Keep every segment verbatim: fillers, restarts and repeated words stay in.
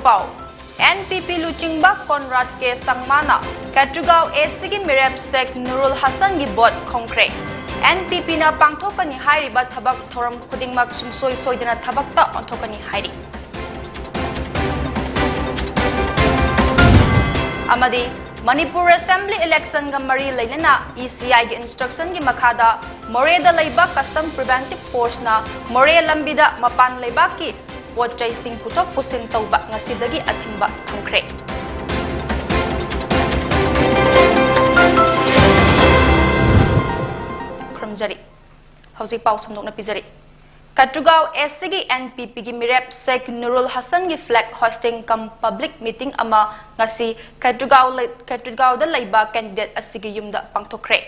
ꯄꯥꯎ꯫ N P ꯄꯤ ꯂꯨꯆꯤꯡꯕ ꯀꯣꯟꯔꯥꯗ ꯀꯦ ꯁꯪꯃꯥꯅ ꯀꯦꯇ꯭ꯔꯤꯒꯥꯎ ꯑꯦ ꯁꯤꯒꯤ ꯃꯤꯔꯦꯞ ꯁꯦꯛ ꯅꯨꯔꯨꯜ ꯍꯁꯟꯒꯤ ꯚꯣꯠ ꯈꯣꯝꯈ꯭ꯔꯦ꯫ ꯑꯦꯟ ꯄꯤ ꯄꯤꯅ ꯄꯥꯡꯊꯣꯛꯀꯅꯤ ꯍꯥꯏꯔꯤꯕ ꯊꯕꯛ ꯊꯧꯔꯝ ꯈꯨꯗꯤꯡꯃꯛ ꯁꯨꯡꯁꯣꯏ ꯁꯣꯏꯗꯅ ꯊꯕꯛꯇ ꯑꯣꯟꯊꯣꯛꯀꯅꯤ ꯍꯥꯏꯔꯤ꯫ ꯑꯃꯗꯤ ꯃꯅꯤꯄꯨꯔ ꯑꯦꯁꯦꯝꯕ꯭ꯂꯤ ꯏꯂꯦꯛꯁꯟꯒ ꯃꯔꯤ ꯂꯩꯅꯅ ꯏ ꯁꯤ ꯑꯥꯏꯒꯤ ꯏꯟꯁꯇ꯭ꯔꯛꯁꯟꯒꯤ ꯃꯈꯥꯗ ꯃꯣꯔꯦꯗ ꯂꯩꯕ ꯀꯁꯇꯝ ꯄ꯭ꯔꯤꯚꯦꯟꯇꯤꯚ ꯐꯣꯔꯁꯅ ꯃꯣꯔꯦ ꯂꯝꯕꯤꯗ ꯃꯄꯥꯟ ꯂꯩꯕꯥꯛꯀꯤ ꯄꯣꯠ ꯆꯩꯁꯤꯡ ꯄꯨꯊꯣꯛ ꯄꯨꯁꯤꯟ ꯇꯧꯕ ꯉꯁꯤꯗꯒꯤ ꯑꯊꯤꯡꯕ ꯊꯝꯈ꯭ꯔꯦ꯫ ꯈꯨꯔꯨꯝꯖꯔꯤ꯫ ꯍꯧꯖꯤꯛ ꯄꯥꯎ ꯁꯟꯗꯣꯛꯅ ꯄꯤꯖꯔꯤ꯫ ꯀꯦꯇ꯭ꯔꯤꯒꯥꯎ ꯑꯦ ꯁꯤꯒꯤ ꯑꯦꯟ ꯄꯤ ꯄꯤꯒꯤ ꯃꯤꯔꯦꯞ ꯁꯦꯛ ꯅꯨꯔꯨꯜ ꯍꯁꯟꯒꯤ ꯐ꯭ꯂꯦꯛ ꯍꯣꯏꯁꯇꯤꯡ ꯀꯝ ꯄꯕ꯭ꯂꯤꯛ ꯃꯤꯇꯤꯡ ꯑꯃ ꯉꯁꯤ ꯀꯦꯇ꯭ꯔꯤꯒꯥꯎ ꯂꯩ-, ꯀꯦꯇ꯭ꯔꯤꯒꯥꯎꯗ ꯂꯩꯕ ꯀꯦꯟꯗꯤꯗꯦꯠ ꯑꯁꯤꯒꯤ ꯌꯨꯝꯗ ꯄꯥꯡꯊꯣꯛꯈ꯭ꯔꯦ꯫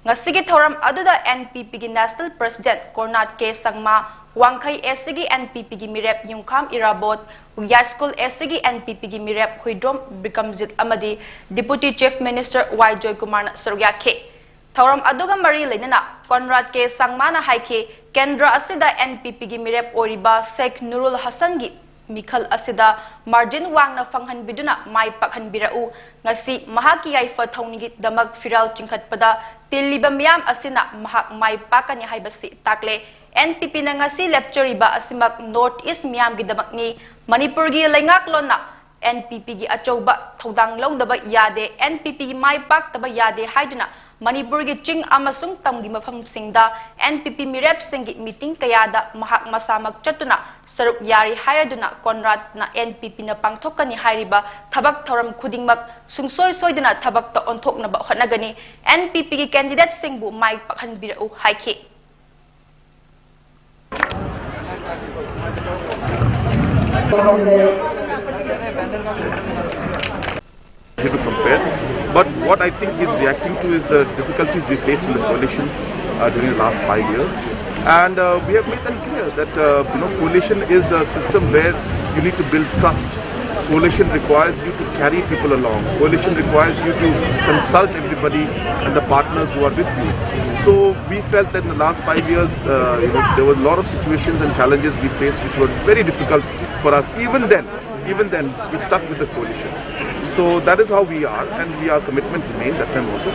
ꯉꯁꯤꯒꯤ ꯊꯧꯔꯝ ꯑꯗꯨꯗ ꯑꯦꯟ ꯄꯤ ꯄꯤꯒꯤ ꯅꯦꯁꯅꯦꯜ ꯄ꯭ꯔꯁꯤꯗꯦꯟꯠ ꯀꯣꯔꯅꯥꯠ ꯀꯦ ꯁꯪꯃꯥ, ꯋꯥꯡꯈꯩ ꯑꯦ ꯁꯤꯒꯤ ꯑꯦꯟ ꯄꯤ ꯄꯤꯒꯤ ꯃꯤꯔꯦꯞ ꯌꯨꯝꯈꯥꯝ ꯏꯔꯥꯕꯣꯠ, ꯌꯥꯏꯁ꯭ꯀꯨꯜ ꯑꯦ ꯁꯤꯒꯤ ꯑꯦꯟ ꯄꯤ ꯄꯤꯒꯤ ꯃꯤꯔꯦꯞ ꯍꯨꯏꯗ꯭ꯔꯣꯝ ꯕꯤꯀ꯭ꯔꯝꯖꯤꯠ ꯑꯃꯗꯤ ꯗꯤꯄꯨꯇꯤ ꯆꯤꯐ ꯃꯤꯅꯤꯁꯇꯔ ꯋꯥꯏ ꯖꯣꯏꯀꯨꯃꯥꯔꯅ ꯁꯔꯨꯛ ꯌꯥꯈꯤ꯫ ꯊꯧꯔꯝ ꯑꯗꯨꯒ ꯃꯔꯤ ꯂꯩꯅꯅ ꯀꯣꯟꯔꯥꯗ ꯀꯦ ꯁꯪꯃꯥꯅ ꯍꯥꯏꯈꯤ, ꯀꯦꯟꯗ꯭ꯔ ꯑꯁꯤꯗ ꯑꯦꯟ ꯄꯤ ꯄꯤꯒꯤ ꯃꯤꯔꯦꯞ ꯑꯣꯏꯔꯤꯕ ꯁꯦꯈ ꯅꯨꯔꯨꯜ ꯍꯁꯟꯒꯤ ꯃꯤꯈꯜ ꯑꯁꯤꯗ ꯃꯥꯔꯖꯤꯟ ꯋꯥꯡꯅ ꯐꯪꯍꯟꯕꯤꯗꯨꯅ ꯃꯥꯏ ꯄꯥꯛꯍꯟꯕꯤꯔꯛꯎ꯫ ꯉꯁꯤ ꯃꯍꯥꯛꯀꯤ ꯌꯥꯏꯐ ꯊꯧꯅꯤꯒꯤꯗꯃꯛ ꯐꯤꯔꯥꯜ ꯆꯤꯡꯈꯠꯄꯗ ꯇꯤꯜꯂꯤꯕ ꯃꯤꯌꯥꯝ ꯑꯁꯤꯅ ꯃꯍꯥꯛ ꯃꯥꯏ ꯄꯥꯛꯀꯅꯤ ꯍꯥꯏꯕꯁꯤ ꯇꯥꯛꯂꯦ꯫ ꯑꯦꯟ ꯄꯤ ꯄꯤꯅ ꯉꯁꯤ ꯂꯦꯞꯆꯔꯤꯕ ꯑꯁꯤꯃꯛ ꯅꯣꯔꯠ ꯏꯁ꯭ꯠ ꯃꯤꯌꯥꯝꯒꯤꯗꯃꯛꯅꯤ꯫ ꯃꯅꯤꯄꯨꯔꯒꯤ ꯂꯩꯉꯥꯛꯂꯣꯟꯅ ꯑꯦꯟ ꯄꯤ ꯄꯤꯒꯤ ꯑꯆꯧꯕ ꯊꯧꯗꯥꯡ ꯂꯧꯗꯕ ꯌꯥꯗꯦ, ꯑꯦꯟ ꯄꯤ ꯄꯤꯒꯤ ꯃꯥꯏ ꯄꯥꯛꯇꯕ ꯌꯥꯗꯦ ꯍꯥꯏꯗꯨꯅ ꯃꯅꯤꯄꯨꯔꯒꯤ ꯆꯤꯡ ꯑꯃꯁꯨꯡ ꯇꯝꯒꯤ ꯃꯐꯝꯁꯤꯡꯗ ꯑꯦꯟ ꯄꯤ ꯄꯤ ꯃꯤꯔꯦꯞꯁꯤꯡꯒꯤ ꯃꯤꯇꯤꯡ ꯀꯌꯥꯗ ꯃꯍꯥꯛ ꯃꯁꯥꯃꯛ ꯆꯠꯇꯨꯅ ꯁꯔꯨꯛ ꯌꯥꯔꯤ ꯍꯥꯏꯔꯗꯨꯅ ꯀꯣꯟꯔꯥꯗꯅ ꯑꯦꯟ ꯄꯤ ꯄꯤꯅ ꯄꯥꯡꯊꯣꯛꯀꯅꯤ ꯍꯥꯏꯔꯤꯕ ꯊꯕꯛ ꯊꯧꯔꯝ ꯈꯨꯗꯤꯡꯃꯛ ꯁꯨꯡꯁꯣꯏ ꯁꯣꯏꯗꯅ ꯊꯕꯛꯇ ꯑꯣꯟꯊꯣꯛꯅꯕ ꯍꯣꯠꯅꯒꯅꯤ, ꯑꯦꯟ ꯄꯤ ꯄꯤꯒꯤ ꯀꯦꯟꯗꯤꯗꯦꯠꯁꯤꯡꯕꯨ ꯃꯥꯏ ꯄꯥꯛꯍꯟꯕꯤꯔꯛꯎ ꯍꯥꯏꯈꯤ꯫ Difficult to compare. But what I think he's reacting to is the difficulties we faced in the coalition uh, during the last five years. And uh, we have made that clear that uh, you know coalition is a system where you need to build trust. Coalition requires you to carry people along. Coalition requires you to consult everybody and the partners who are with you. So we felt that in the last five years, uh, you know, there were a lot of situations and challenges we faced which were very difficult for us even then. Even then, we stuck with the coalition. So that is how we are, and we, our commitment remained that time also.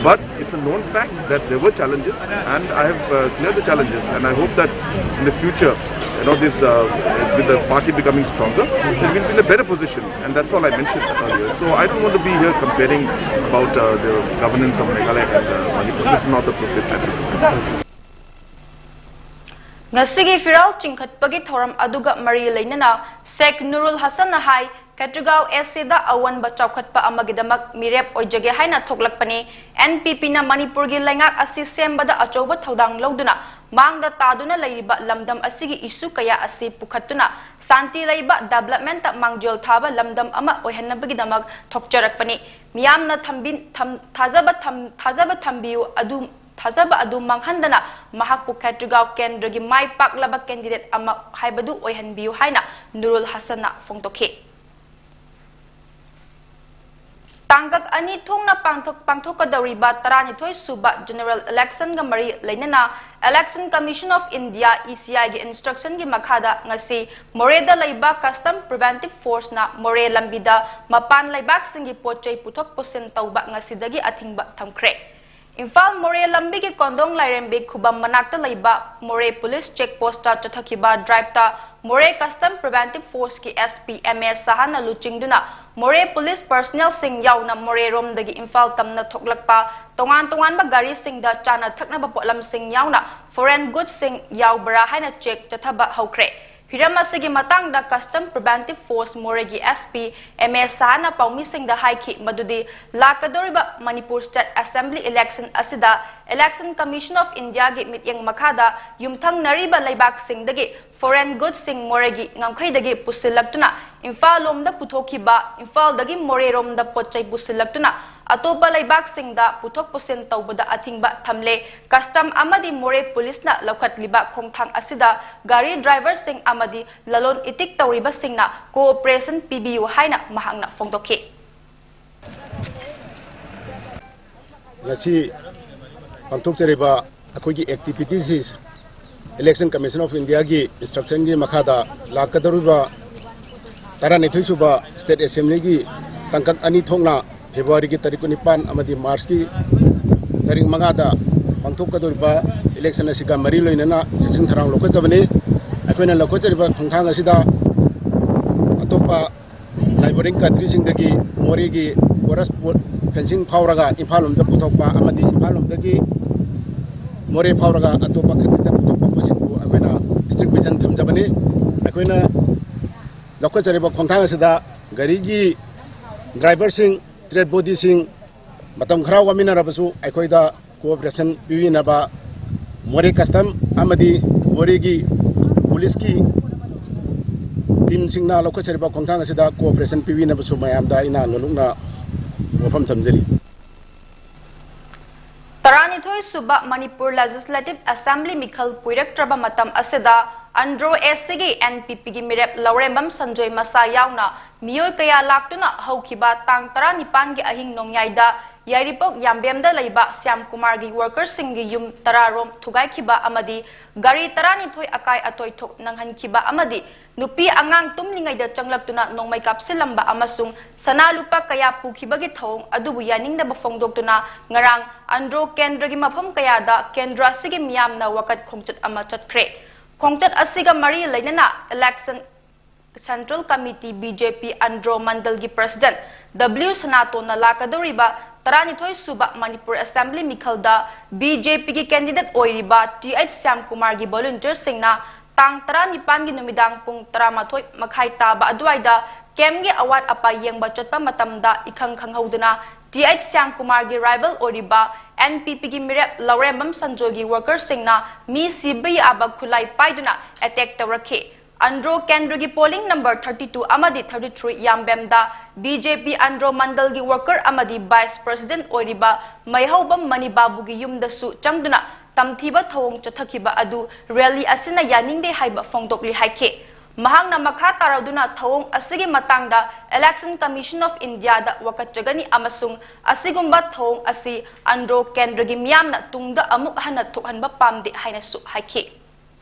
But it's a known fact that there were challenges, and I have uh, cleared the challenges. And I hope that in the future, you know, this uh, with the party becoming stronger, then we'll be in a better position. And that's all I mentioned earlier. So I don't want to be here comparing about uh, the governance of Meghalaya and uh, Manipur. This is not the appropriate time. ꯉꯁꯤꯒꯤ ꯐꯤꯔꯥꯜ ꯆꯤꯡꯈꯠꯄꯒꯤ ꯊꯧꯔꯝ ꯑꯗꯨꯒ ꯃꯔꯤ ꯂꯩꯅꯅ ꯁꯦꯈ ꯅꯨꯔꯨꯜ ꯍꯁꯟꯅ ꯍꯥꯏ, ꯈꯦꯇ꯭ꯔꯤꯒꯥꯎ ꯑꯦꯁ ꯁꯤꯗ ꯑꯑꯣꯟꯕ ꯆꯥꯎꯈꯠꯄ ꯑꯃꯒꯤꯗꯃꯛ ꯃꯤꯔꯦꯞ ꯑꯣꯏꯖꯒꯦ ꯍꯥꯏꯅ ꯊꯣꯛꯂꯛꯄꯅꯤ꯫ ꯑꯦꯟ ꯄꯤ ꯄꯤꯅ ꯃꯅꯤꯄꯨꯔꯒꯤ ꯂꯩꯉꯥꯛ ꯑꯁꯤ ꯁꯦꯝꯕꯗ ꯑꯆꯧꯕ ꯊꯧꯗꯥꯡ ꯂꯧꯗꯨꯅ ꯃꯥꯡꯗ ꯇꯥꯗꯨꯅ ꯂꯩꯔꯤꯕ ꯂꯝꯗꯝ ꯑꯁꯤꯒꯤ ꯏꯁꯨ ꯀꯌꯥ ꯑꯁꯤ ꯄꯨꯈꯠꯇꯨꯅ ꯁꯥꯟꯇꯤ ꯂꯩꯕ, ꯗꯦꯕꯂꯞꯃꯦꯟꯇ ꯃꯥꯡꯖꯤꯜ ꯊꯥꯕ ꯂꯝꯗꯝ ꯑꯃ ꯑꯣꯏꯍꯟꯅꯕꯒꯤꯗꯃꯛ ꯊꯣꯛꯆꯔꯛꯄꯅꯤ꯫ ꯃꯤꯌꯥꯝꯅ ꯊꯝꯕꯤ-, ꯊꯝ-, ꯊꯥꯖꯕ ꯊꯝ-, ꯊꯥꯖꯕ ꯊꯝꯕꯤꯌꯨ ꯑꯗꯨ ꯊꯥꯖꯕ ꯑꯗꯨ ꯃꯥꯡꯍꯟꯗꯅ ꯃꯍꯥꯛꯄꯨ ꯈꯦꯇ꯭ꯔꯤꯒꯥꯎ ꯀꯦꯟꯗ꯭ꯔꯒꯤ ꯃꯥꯏ ꯄꯥꯛꯂꯕ ꯀꯦꯟꯗꯤꯗꯦꯠ ꯑꯃ ꯍꯥꯏꯕꯗꯨ ꯑꯣꯏꯍꯟꯕꯤꯌꯨ ꯍꯥꯏꯅ ꯅꯨꯔꯨꯜ ꯍꯁꯟꯅ ꯐꯣꯡꯗꯣꯛꯈꯤ꯫ ꯇꯥꯡꯀꯛ ꯑꯅꯤ ꯊꯣꯛꯅ ꯄꯥꯡꯊꯣꯛ-, ꯄꯥꯡꯊꯣꯛꯀꯗꯧꯔꯤꯕ ꯇꯔꯥꯅꯤꯊꯣꯏ ꯁꯨꯕ ꯖꯦꯅꯔꯦꯜ ꯏꯂꯦꯛꯁꯟꯒ ꯃꯔꯤ ꯂꯩꯅꯅ election commission of India, E ꯁꯤ ꯑꯥꯏꯒꯤ ꯏꯟꯁꯇ꯭ꯔꯛꯁꯟꯒꯤ ꯃꯈꯥꯗ ꯉꯁꯤ ꯃꯣꯔꯦꯗ ꯂꯩꯕ ꯀꯁꯇꯝ ꯄ꯭ꯔꯤꯚꯦꯟꯇꯤꯚ ꯐꯣꯔꯁꯅ ꯃꯣꯔꯦ ꯂꯝꯕꯤꯗ ꯃꯄꯥꯟ ꯂꯩꯕꯥꯛꯁꯤꯡꯒꯤ ꯄꯣꯠ ꯆꯩ ꯄꯨꯊꯣꯛ ꯄꯨꯁꯤꯟ ꯇꯧꯕ ꯉꯁꯤꯗꯒꯤ ꯑꯊꯤꯡꯕ ꯊꯝꯈ꯭ꯔꯦ꯫ ꯏꯝꯐꯥꯜ ꯃꯣꯔꯦ ꯂꯝꯕꯤꯒꯤ ꯀꯣꯟꯗꯣꯡ ꯂꯥꯏꯔꯦꯝꯕꯤ ꯈꯨꯕꯝ ꯃꯅꯥꯛꯇ ꯂꯩꯕ ꯃꯣꯔꯦ ꯄꯨꯂꯤꯁ ꯆꯦꯛ ꯄꯣꯁꯇ ꯆꯠꯊꯈꯤꯕ ꯗ꯭ꯔꯥꯏꯚꯇ ꯃꯣꯔꯦ ꯀꯁꯇꯝ ꯄ꯭ꯔꯤꯚꯦꯟꯇꯤꯚ ꯐꯣꯔꯁꯀꯤ ꯑꯦꯁ ꯄꯤ ꯑꯦꯝ ꯑꯦ ꯁꯍꯥꯅ ꯂꯨꯆꯤꯡꯗꯨꯅ ꯃꯣꯔꯦ ꯄꯨꯂꯤꯁ ꯄꯔꯁꯅꯦꯜꯁꯤꯡ ꯌꯥꯎꯅ ꯃꯣꯔꯦꯔꯣꯝꯗꯒꯤ ꯏꯝꯐꯥꯜ ꯇꯝꯅ ꯊꯣꯛꯂꯛꯄ ꯇꯣꯉꯥꯟ ꯇꯣꯉꯥꯟꯕ ꯒꯥꯔꯤꯁꯤꯡꯗ ꯆꯥꯅ ꯊꯛꯅꯕ ꯄꯣꯠꯂꯝꯁꯤꯡ ꯌꯥꯎꯅ ꯐꯣꯔꯦꯟ ꯒꯨꯗꯁꯤꯡ ꯌꯥꯎꯕ꯭ꯔꯥ ꯍꯥꯏꯅ ꯆꯦꯛ ꯆꯠꯊꯕ ꯍꯧꯈ꯭ꯔꯦ꯫ ꯍꯤꯔꯝ ꯑꯁꯤꯒꯤ ꯃꯇꯥꯡꯗ ꯀꯁꯇꯝ ꯄ꯭ꯔꯤꯚꯦꯟꯇꯤꯚ ꯐꯣꯔꯁ ꯃꯣꯔꯦꯒꯤ ꯑꯦꯁ ꯄꯤ ꯑꯦꯝ ꯑꯦ ꯁꯍꯥꯅ ꯄꯥꯎꯃꯤꯁꯤꯡꯗ ꯍꯥꯏꯈꯤ ꯃꯗꯨꯗꯤ ꯂꯥꯛꯀꯗꯧꯔꯤꯕ ꯃꯅꯤꯄꯨꯔ ꯁ꯭ꯇꯦꯠ ꯑꯦꯁꯦꯝꯕ꯭ꯂꯤ ꯏꯂꯦꯛꯁꯟ ꯑꯁꯤꯗ ꯏꯂꯦꯛꯁꯟ ꯀꯃꯤꯁꯟ ꯑꯣꯐ ꯏꯟꯗꯤꯌꯥꯒꯤ ꯃꯤꯠꯌꯦꯡ ꯃꯈꯥꯗ ꯌꯨꯝꯊꯪꯅꯔꯤꯕ ꯂꯩꯕꯥꯛꯁꯤꯡꯗꯒꯤ ꯐꯣꯔꯦꯟ ꯒꯨꯗꯁꯤꯡ ꯃꯣꯔꯦꯒꯤ ꯉꯝꯈꯩꯗꯒꯤ ꯄꯨꯁꯤꯜꯂꯛꯇꯨꯅ ꯏꯝꯐꯥꯜ ꯂꯣꯝꯗ ꯄꯨꯊꯣꯛꯈꯤꯕ, ꯏꯝꯐꯥꯜꯗꯒꯤ ꯃꯣꯔꯦꯔꯣꯝꯗ ꯄꯣꯠ ꯆꯩ ꯄꯨꯁꯤꯜꯂꯛꯇꯨꯅ ꯑꯇꯣꯞꯄ ꯂꯩꯕꯥꯛꯁꯤꯡꯗ ꯄꯨꯊꯣꯛ ꯄꯨꯁꯤꯟ ꯇꯧꯕꯗ ꯑꯊꯤꯡꯕ ꯊꯝꯂꯦ꯫ ꯀꯁꯇꯝ ꯑꯃꯗꯤ ꯃꯣꯔꯦ ꯄꯨꯂꯤꯁꯅ ꯂꯧꯈꯠꯂꯤꯕ ꯈꯣꯡꯊꯥꯡ ꯑꯁꯤꯗ ꯒꯥꯔꯤ ꯗ꯭ꯔꯥꯏꯚꯔꯁꯤꯡ ꯑꯃꯗꯤ ꯂꯂꯣꯟ ꯏꯇꯤꯛ ꯇꯧꯔꯤꯕꯁꯤꯡꯅ ꯀꯣꯑꯣꯄꯔꯦꯁꯟ ꯄꯤꯕꯤꯌꯨ ꯍꯥꯏꯅ ꯃꯍꯥꯛꯅ ꯐꯣꯡꯗꯣꯛꯈꯤ꯫ ꯉꯁꯤ ꯄꯥꯡꯊꯣꯛꯆꯔꯤꯕ ꯑꯩꯈꯣꯏꯒꯤ ꯑꯦꯛꯇꯤꯚꯤꯇꯤꯁ ꯏꯂꯦꯛꯁꯟ ꯀꯃꯤꯁꯟ ꯑꯣꯐ ꯏꯟꯗꯤꯌꯥꯒꯤ ꯏꯟꯁꯇ꯭ꯔꯛꯁꯟꯒꯤ ꯃꯈꯥꯗ ꯂꯥꯛꯀꯗꯧꯔꯤꯕ ꯇꯔꯥꯅꯤꯊꯣꯏ ꯁꯨꯕ ꯁ꯭ꯇꯦꯠ ꯑꯦꯁꯦꯝꯕ꯭ꯂꯤꯒꯤ ꯇꯥꯡꯀꯛ ꯑꯅꯤ ꯊꯣꯛꯅ ꯐꯦꯕ꯭ꯔꯨꯋꯥꯔꯤꯒꯤ ꯇꯥꯔꯤꯛ ꯀꯨꯟꯅꯤꯄꯥꯟ ꯑꯃꯗꯤ ꯃꯥꯔꯆꯀꯤ ꯇꯥꯔꯤꯛ ꯃꯉꯥꯗ ꯄꯥꯡꯊꯣꯛꯀꯗꯧꯔꯤꯕ ꯏꯂꯦꯛꯁꯟ ꯑꯁꯤꯒ ꯃꯔꯤ ꯂꯩꯅꯅ ꯆꯦꯛꯁꯤꯟ ꯊꯧꯔꯥꯡ ꯂꯧꯈꯠꯆꯕꯅꯤ꯫ ꯑꯩꯈꯣꯏꯅ ꯂꯧꯈꯠꯆꯔꯤꯕ ꯈꯣꯡꯊꯥꯡ ꯑꯁꯤꯗ ꯑꯇꯣꯞꯄ ꯅꯥꯏꯕꯣꯔꯤꯡ ꯀꯟꯇ꯭ꯔꯤꯁꯤꯡꯗꯒꯤ ꯃꯣꯔꯦꯒꯤ ꯐꯣꯔꯦꯁ ꯐꯦꯟꯁꯤꯡ ꯐꯥꯎꯔꯒ ꯏꯝꯐꯥꯜ ꯂꯣꯝꯗ ꯄꯨꯊꯣꯛꯄ ꯑꯃꯗꯤ ꯏꯝꯐꯥꯜ ꯂꯣꯝꯗꯒꯤ ꯃꯣꯔꯦ ꯐꯥꯎꯔꯒ ꯑꯇꯣꯞꯄ ꯈꯨꯟꯗ ꯄꯨꯊꯣꯛꯄ ꯄꯣꯠꯁꯤꯡꯕꯨ ꯑꯩꯈꯣꯏꯅ ꯏꯁꯇ꯭ꯔꯤꯛ ꯚꯤꯖꯟ ꯊꯝꯖꯕꯅꯤ꯫ ꯑꯩꯈꯣꯏꯅ ꯂꯧꯈꯠꯆꯔꯤꯕ ꯈꯣꯡꯊꯥꯡ ꯑꯁꯤꯗ ꯒꯥꯔꯤꯒꯤ ꯗ꯭ꯔꯥꯏꯚꯔꯁꯤꯡ, ꯇ꯭ꯔꯦꯠ ꯕꯣꯗꯤꯁꯤꯡ ꯃꯇꯝ ꯈꯔ ꯋꯥꯃꯤꯟꯅꯔꯕꯁꯨ ꯑꯩꯈꯣꯏꯗ ꯀꯣꯑꯣꯄꯔꯦꯁꯟ ꯄꯤꯕꯤꯅꯕ ꯃꯣꯔꯦ ꯀꯁꯇꯝ ꯑꯃꯗꯤ ꯃꯣꯔꯦꯒꯤ ꯄꯨꯂꯤꯁꯀꯤ ꯇꯤꯝꯁꯤꯡꯅ ꯂꯧꯈꯠꯆꯔꯤꯕ ꯈꯣꯡꯊꯥꯡ ꯑꯁꯤꯗ ꯀꯣꯑꯣꯄꯔꯦꯁꯟ ꯄꯤꯕꯤꯅꯕꯁꯨ ꯃꯌꯥꯝꯗ ꯑꯩꯅ ꯅꯣꯂꯨꯛꯅ ꯋꯥꯐꯝ ꯊꯝꯖꯔꯤ꯫ ꯇꯔꯥꯅꯤꯊꯣꯏ ꯁꯨꯕ ꯃꯅꯤꯄꯨꯔ ꯂꯦꯖꯤꯁꯂꯦꯇꯤꯚ ꯑꯦꯁꯦꯝꯕ꯭ꯂꯤ ꯃꯤꯈꯜ ꯀꯨꯏꯔꯛꯇ꯭ꯔꯕ ꯃꯇꯝ ꯑꯁꯤꯗ ꯑꯟꯗ꯭ꯔꯣ ꯑꯦꯁ ꯁꯤꯒꯤ ꯑꯦꯟ ꯄꯤ ꯄꯤꯒꯤ ꯃꯤꯔꯦꯞ ꯂꯧꯔꯦꯝꯕꯝ ꯁꯟꯖꯣꯏ ꯃꯁꯥ ꯌꯥꯎꯅ ꯃꯤꯑꯣꯏ ꯀꯌꯥ ꯂꯥꯛꯇꯨꯅ ꯍꯧꯈꯤꯕ ꯇꯥꯡ ꯇꯔꯥꯅꯤꯄꯥꯟꯒꯤ ꯑꯍꯤꯡ ꯅꯣꯡꯌꯥꯏꯗ ꯌꯥꯏꯔꯤꯄꯣꯛ ꯌꯥꯝꯕꯦꯝꯗ ꯂꯩꯕ ꯁ꯭ꯌꯥꯝ ꯀꯨꯃꯥꯔꯒꯤ ꯋꯥꯔꯀꯔꯁꯤꯡꯒꯤ ꯌꯨꯝ ꯇꯔꯥꯔꯣꯝ ꯊꯨꯒꯥꯏꯈꯤꯕ ꯑꯃꯗꯤ ꯒꯥꯔꯤ ꯇꯔꯥꯅꯤꯊꯣꯏ ꯑꯀꯥꯏ ꯑꯇꯣꯏ ꯊꯣꯛ ꯅꯪꯍꯟꯈꯤꯕ ꯑꯃꯗꯤ ꯅꯨꯄꯤ ꯑꯉꯥꯡ ꯇꯨꯝꯂꯤꯉꯩꯗ ꯆꯪꯂꯛꯇꯨꯅ ꯅꯣꯡꯃꯩ ꯀꯥꯞꯁꯤꯜꯂꯝꯕ ꯑꯃꯁꯨꯡ ꯁꯅꯥ ꯂꯨꯄꯥ ꯀꯌꯥ ꯄꯨꯈꯤꯕꯒꯤ ꯊꯧꯑꯣꯡ ꯑꯗꯨꯕꯨ ꯌꯥꯅꯤꯡꯗꯕ ꯐꯣꯡꯗꯣꯛꯇꯨꯅ ꯉꯔꯥꯡ ꯑꯟꯗ꯭ꯔꯣ ꯀꯦꯟꯗ꯭ꯔꯒꯤ ꯃꯐꯝ ꯀꯌꯥꯗ ꯀꯦꯟꯗ꯭ꯔ ꯑꯁꯤꯒꯤ ꯃꯤꯌꯥꯝꯅ ꯋꯥꯀꯠ ꯈꯣꯡꯆꯠ ꯑꯃ ꯆꯠꯈ꯭ꯔꯦ꯫ ꯈꯣꯡꯆꯠ ꯑꯁꯤꯒ ꯃꯔꯤ ꯂꯩꯅꯅ election central committee, B J P, Andro ꯃꯟꯗꯜꯒꯤ ꯄ꯭ꯔꯁꯤꯗꯦꯟꯠ ꯗꯕ꯭ꯂꯤꯎ ꯁꯅꯥꯇꯣꯟꯅ ꯂꯥꯛꯀꯗꯧꯔꯤꯕ ꯇꯔꯥꯅꯤꯊꯣꯏ ꯁꯨꯕ ꯃꯅꯤꯄꯨꯔ ꯑꯦꯁꯦꯝꯕ꯭ꯂꯤ ꯃꯤꯈꯜꯗ ꯕꯤ ꯖꯦ ꯄꯤꯒꯤ ꯀꯦꯟꯗꯤꯗꯦꯠ ꯑꯣꯏꯔꯤꯕ ꯇꯤ ꯑꯩꯆ ꯁ꯭ꯌꯥꯝꯀꯨꯃꯥꯔꯒꯤ ꯚꯣꯂꯨꯟꯇꯤꯌꯔꯁꯤꯡꯅ ꯇꯥꯡ ꯇꯔꯥꯅꯤꯄꯥꯟꯒꯤ ꯅꯨꯃꯤꯗꯥꯡ ꯄꯨꯡ ꯇꯔꯥꯃꯥꯊꯣꯏ ꯃꯈꯥꯏ ꯇꯥꯕ ꯑꯗꯨꯋꯥꯏꯗ ꯀꯦꯝꯞꯀꯤ ꯑꯋꯥꯠ ꯑꯄꯥ ꯌꯦꯡꯕ ꯆꯠꯄ ꯃꯇꯝꯗ ꯏꯈꯪ ꯈꯪꯍꯧꯗꯅ ꯇꯤ ꯑꯩꯆ ꯁ꯭ꯌꯥꯝꯀꯨꯃꯥꯔꯒꯤ ꯔꯥꯏꯚꯜ ꯑꯣꯏꯔꯤꯕ ꯑꯦꯟ ꯄꯤ ꯄꯤꯒꯤ ꯃꯤꯔꯦꯞ ꯂꯧꯔꯦꯝꯕꯝ ꯁꯟꯖꯣꯏꯒꯤ ꯋꯥꯔꯀꯔꯁꯤꯡꯅ ꯃꯤ ꯁꯤꯕ ꯌꯥꯕ ꯈꯨꯠꯂꯥꯏ ꯄꯥꯏꯗꯨꯅ ꯑꯦꯇꯦꯛ ꯇꯧꯔꯛꯈꯤ꯫ ꯑꯟꯗ꯭ꯔꯣ ꯀꯦꯟꯗ꯭ꯔꯒꯤ ꯄꯣꯂꯤꯡ ꯅꯝꯕꯔ ꯊꯥꯔꯇꯤ ꯇꯨ ꯑꯃꯗꯤ thirty three ꯌꯥꯝꯕꯦꯝꯗ B J P Andro ꯃꯟꯗꯜꯒꯤ worker ꯑꯃꯗꯤ ꯚꯥꯏꯁ ꯄ꯭ꯔꯁꯤꯗꯦꯟꯠ ꯑꯣꯏꯔꯤꯕ ꯃꯩꯍꯧꯕꯝ ꯃꯅꯤꯕꯥꯕꯨꯒꯤ ꯌꯨꯝꯗꯁꯨ ꯆꯪꯗꯨꯅ ꯇꯝꯊꯤꯕ ꯊꯧꯑꯣꯡ ꯆꯠꯊꯈꯤꯕ ꯑꯗꯨ ꯔꯦꯂꯤ ꯑꯁꯤꯅ ꯌꯥꯅꯤꯡꯗꯦ ꯍꯥꯏꯕ ꯐꯣꯡꯗꯣꯛꯂꯤ ꯍꯥꯏꯈꯤ꯫ ꯃꯍꯥꯛꯅ ꯃꯈꯥ ꯇꯥꯔꯗꯨꯅ ꯊꯧꯑꯣꯡ ꯑꯁꯤꯒꯤ ꯃꯇꯥꯡꯗ ꯏꯂꯦꯛꯁꯟ ꯀꯃꯤꯁꯟ ꯑꯣꯐ ꯏꯟꯗꯤꯌꯥꯗ ꯋꯥꯀꯠꯆꯒꯅꯤ ꯑꯃꯁꯨꯡ ꯑꯁꯤꯒꯨꯝꯕ ꯊꯧꯑꯣꯡ ꯑꯁꯤ ꯑꯟꯗ꯭ꯔꯣ ꯀꯦꯟꯗ꯭ꯔꯒꯤ ꯃꯤꯌꯥꯝꯅ ꯇꯨꯡꯗ ꯑꯃꯨꯛ ꯍꯟꯅ ꯊꯣꯛꯍꯟꯕ ꯄꯥꯝꯗꯦ ꯍꯥꯏꯅꯁꯨ ꯍꯥꯏꯈꯤ꯫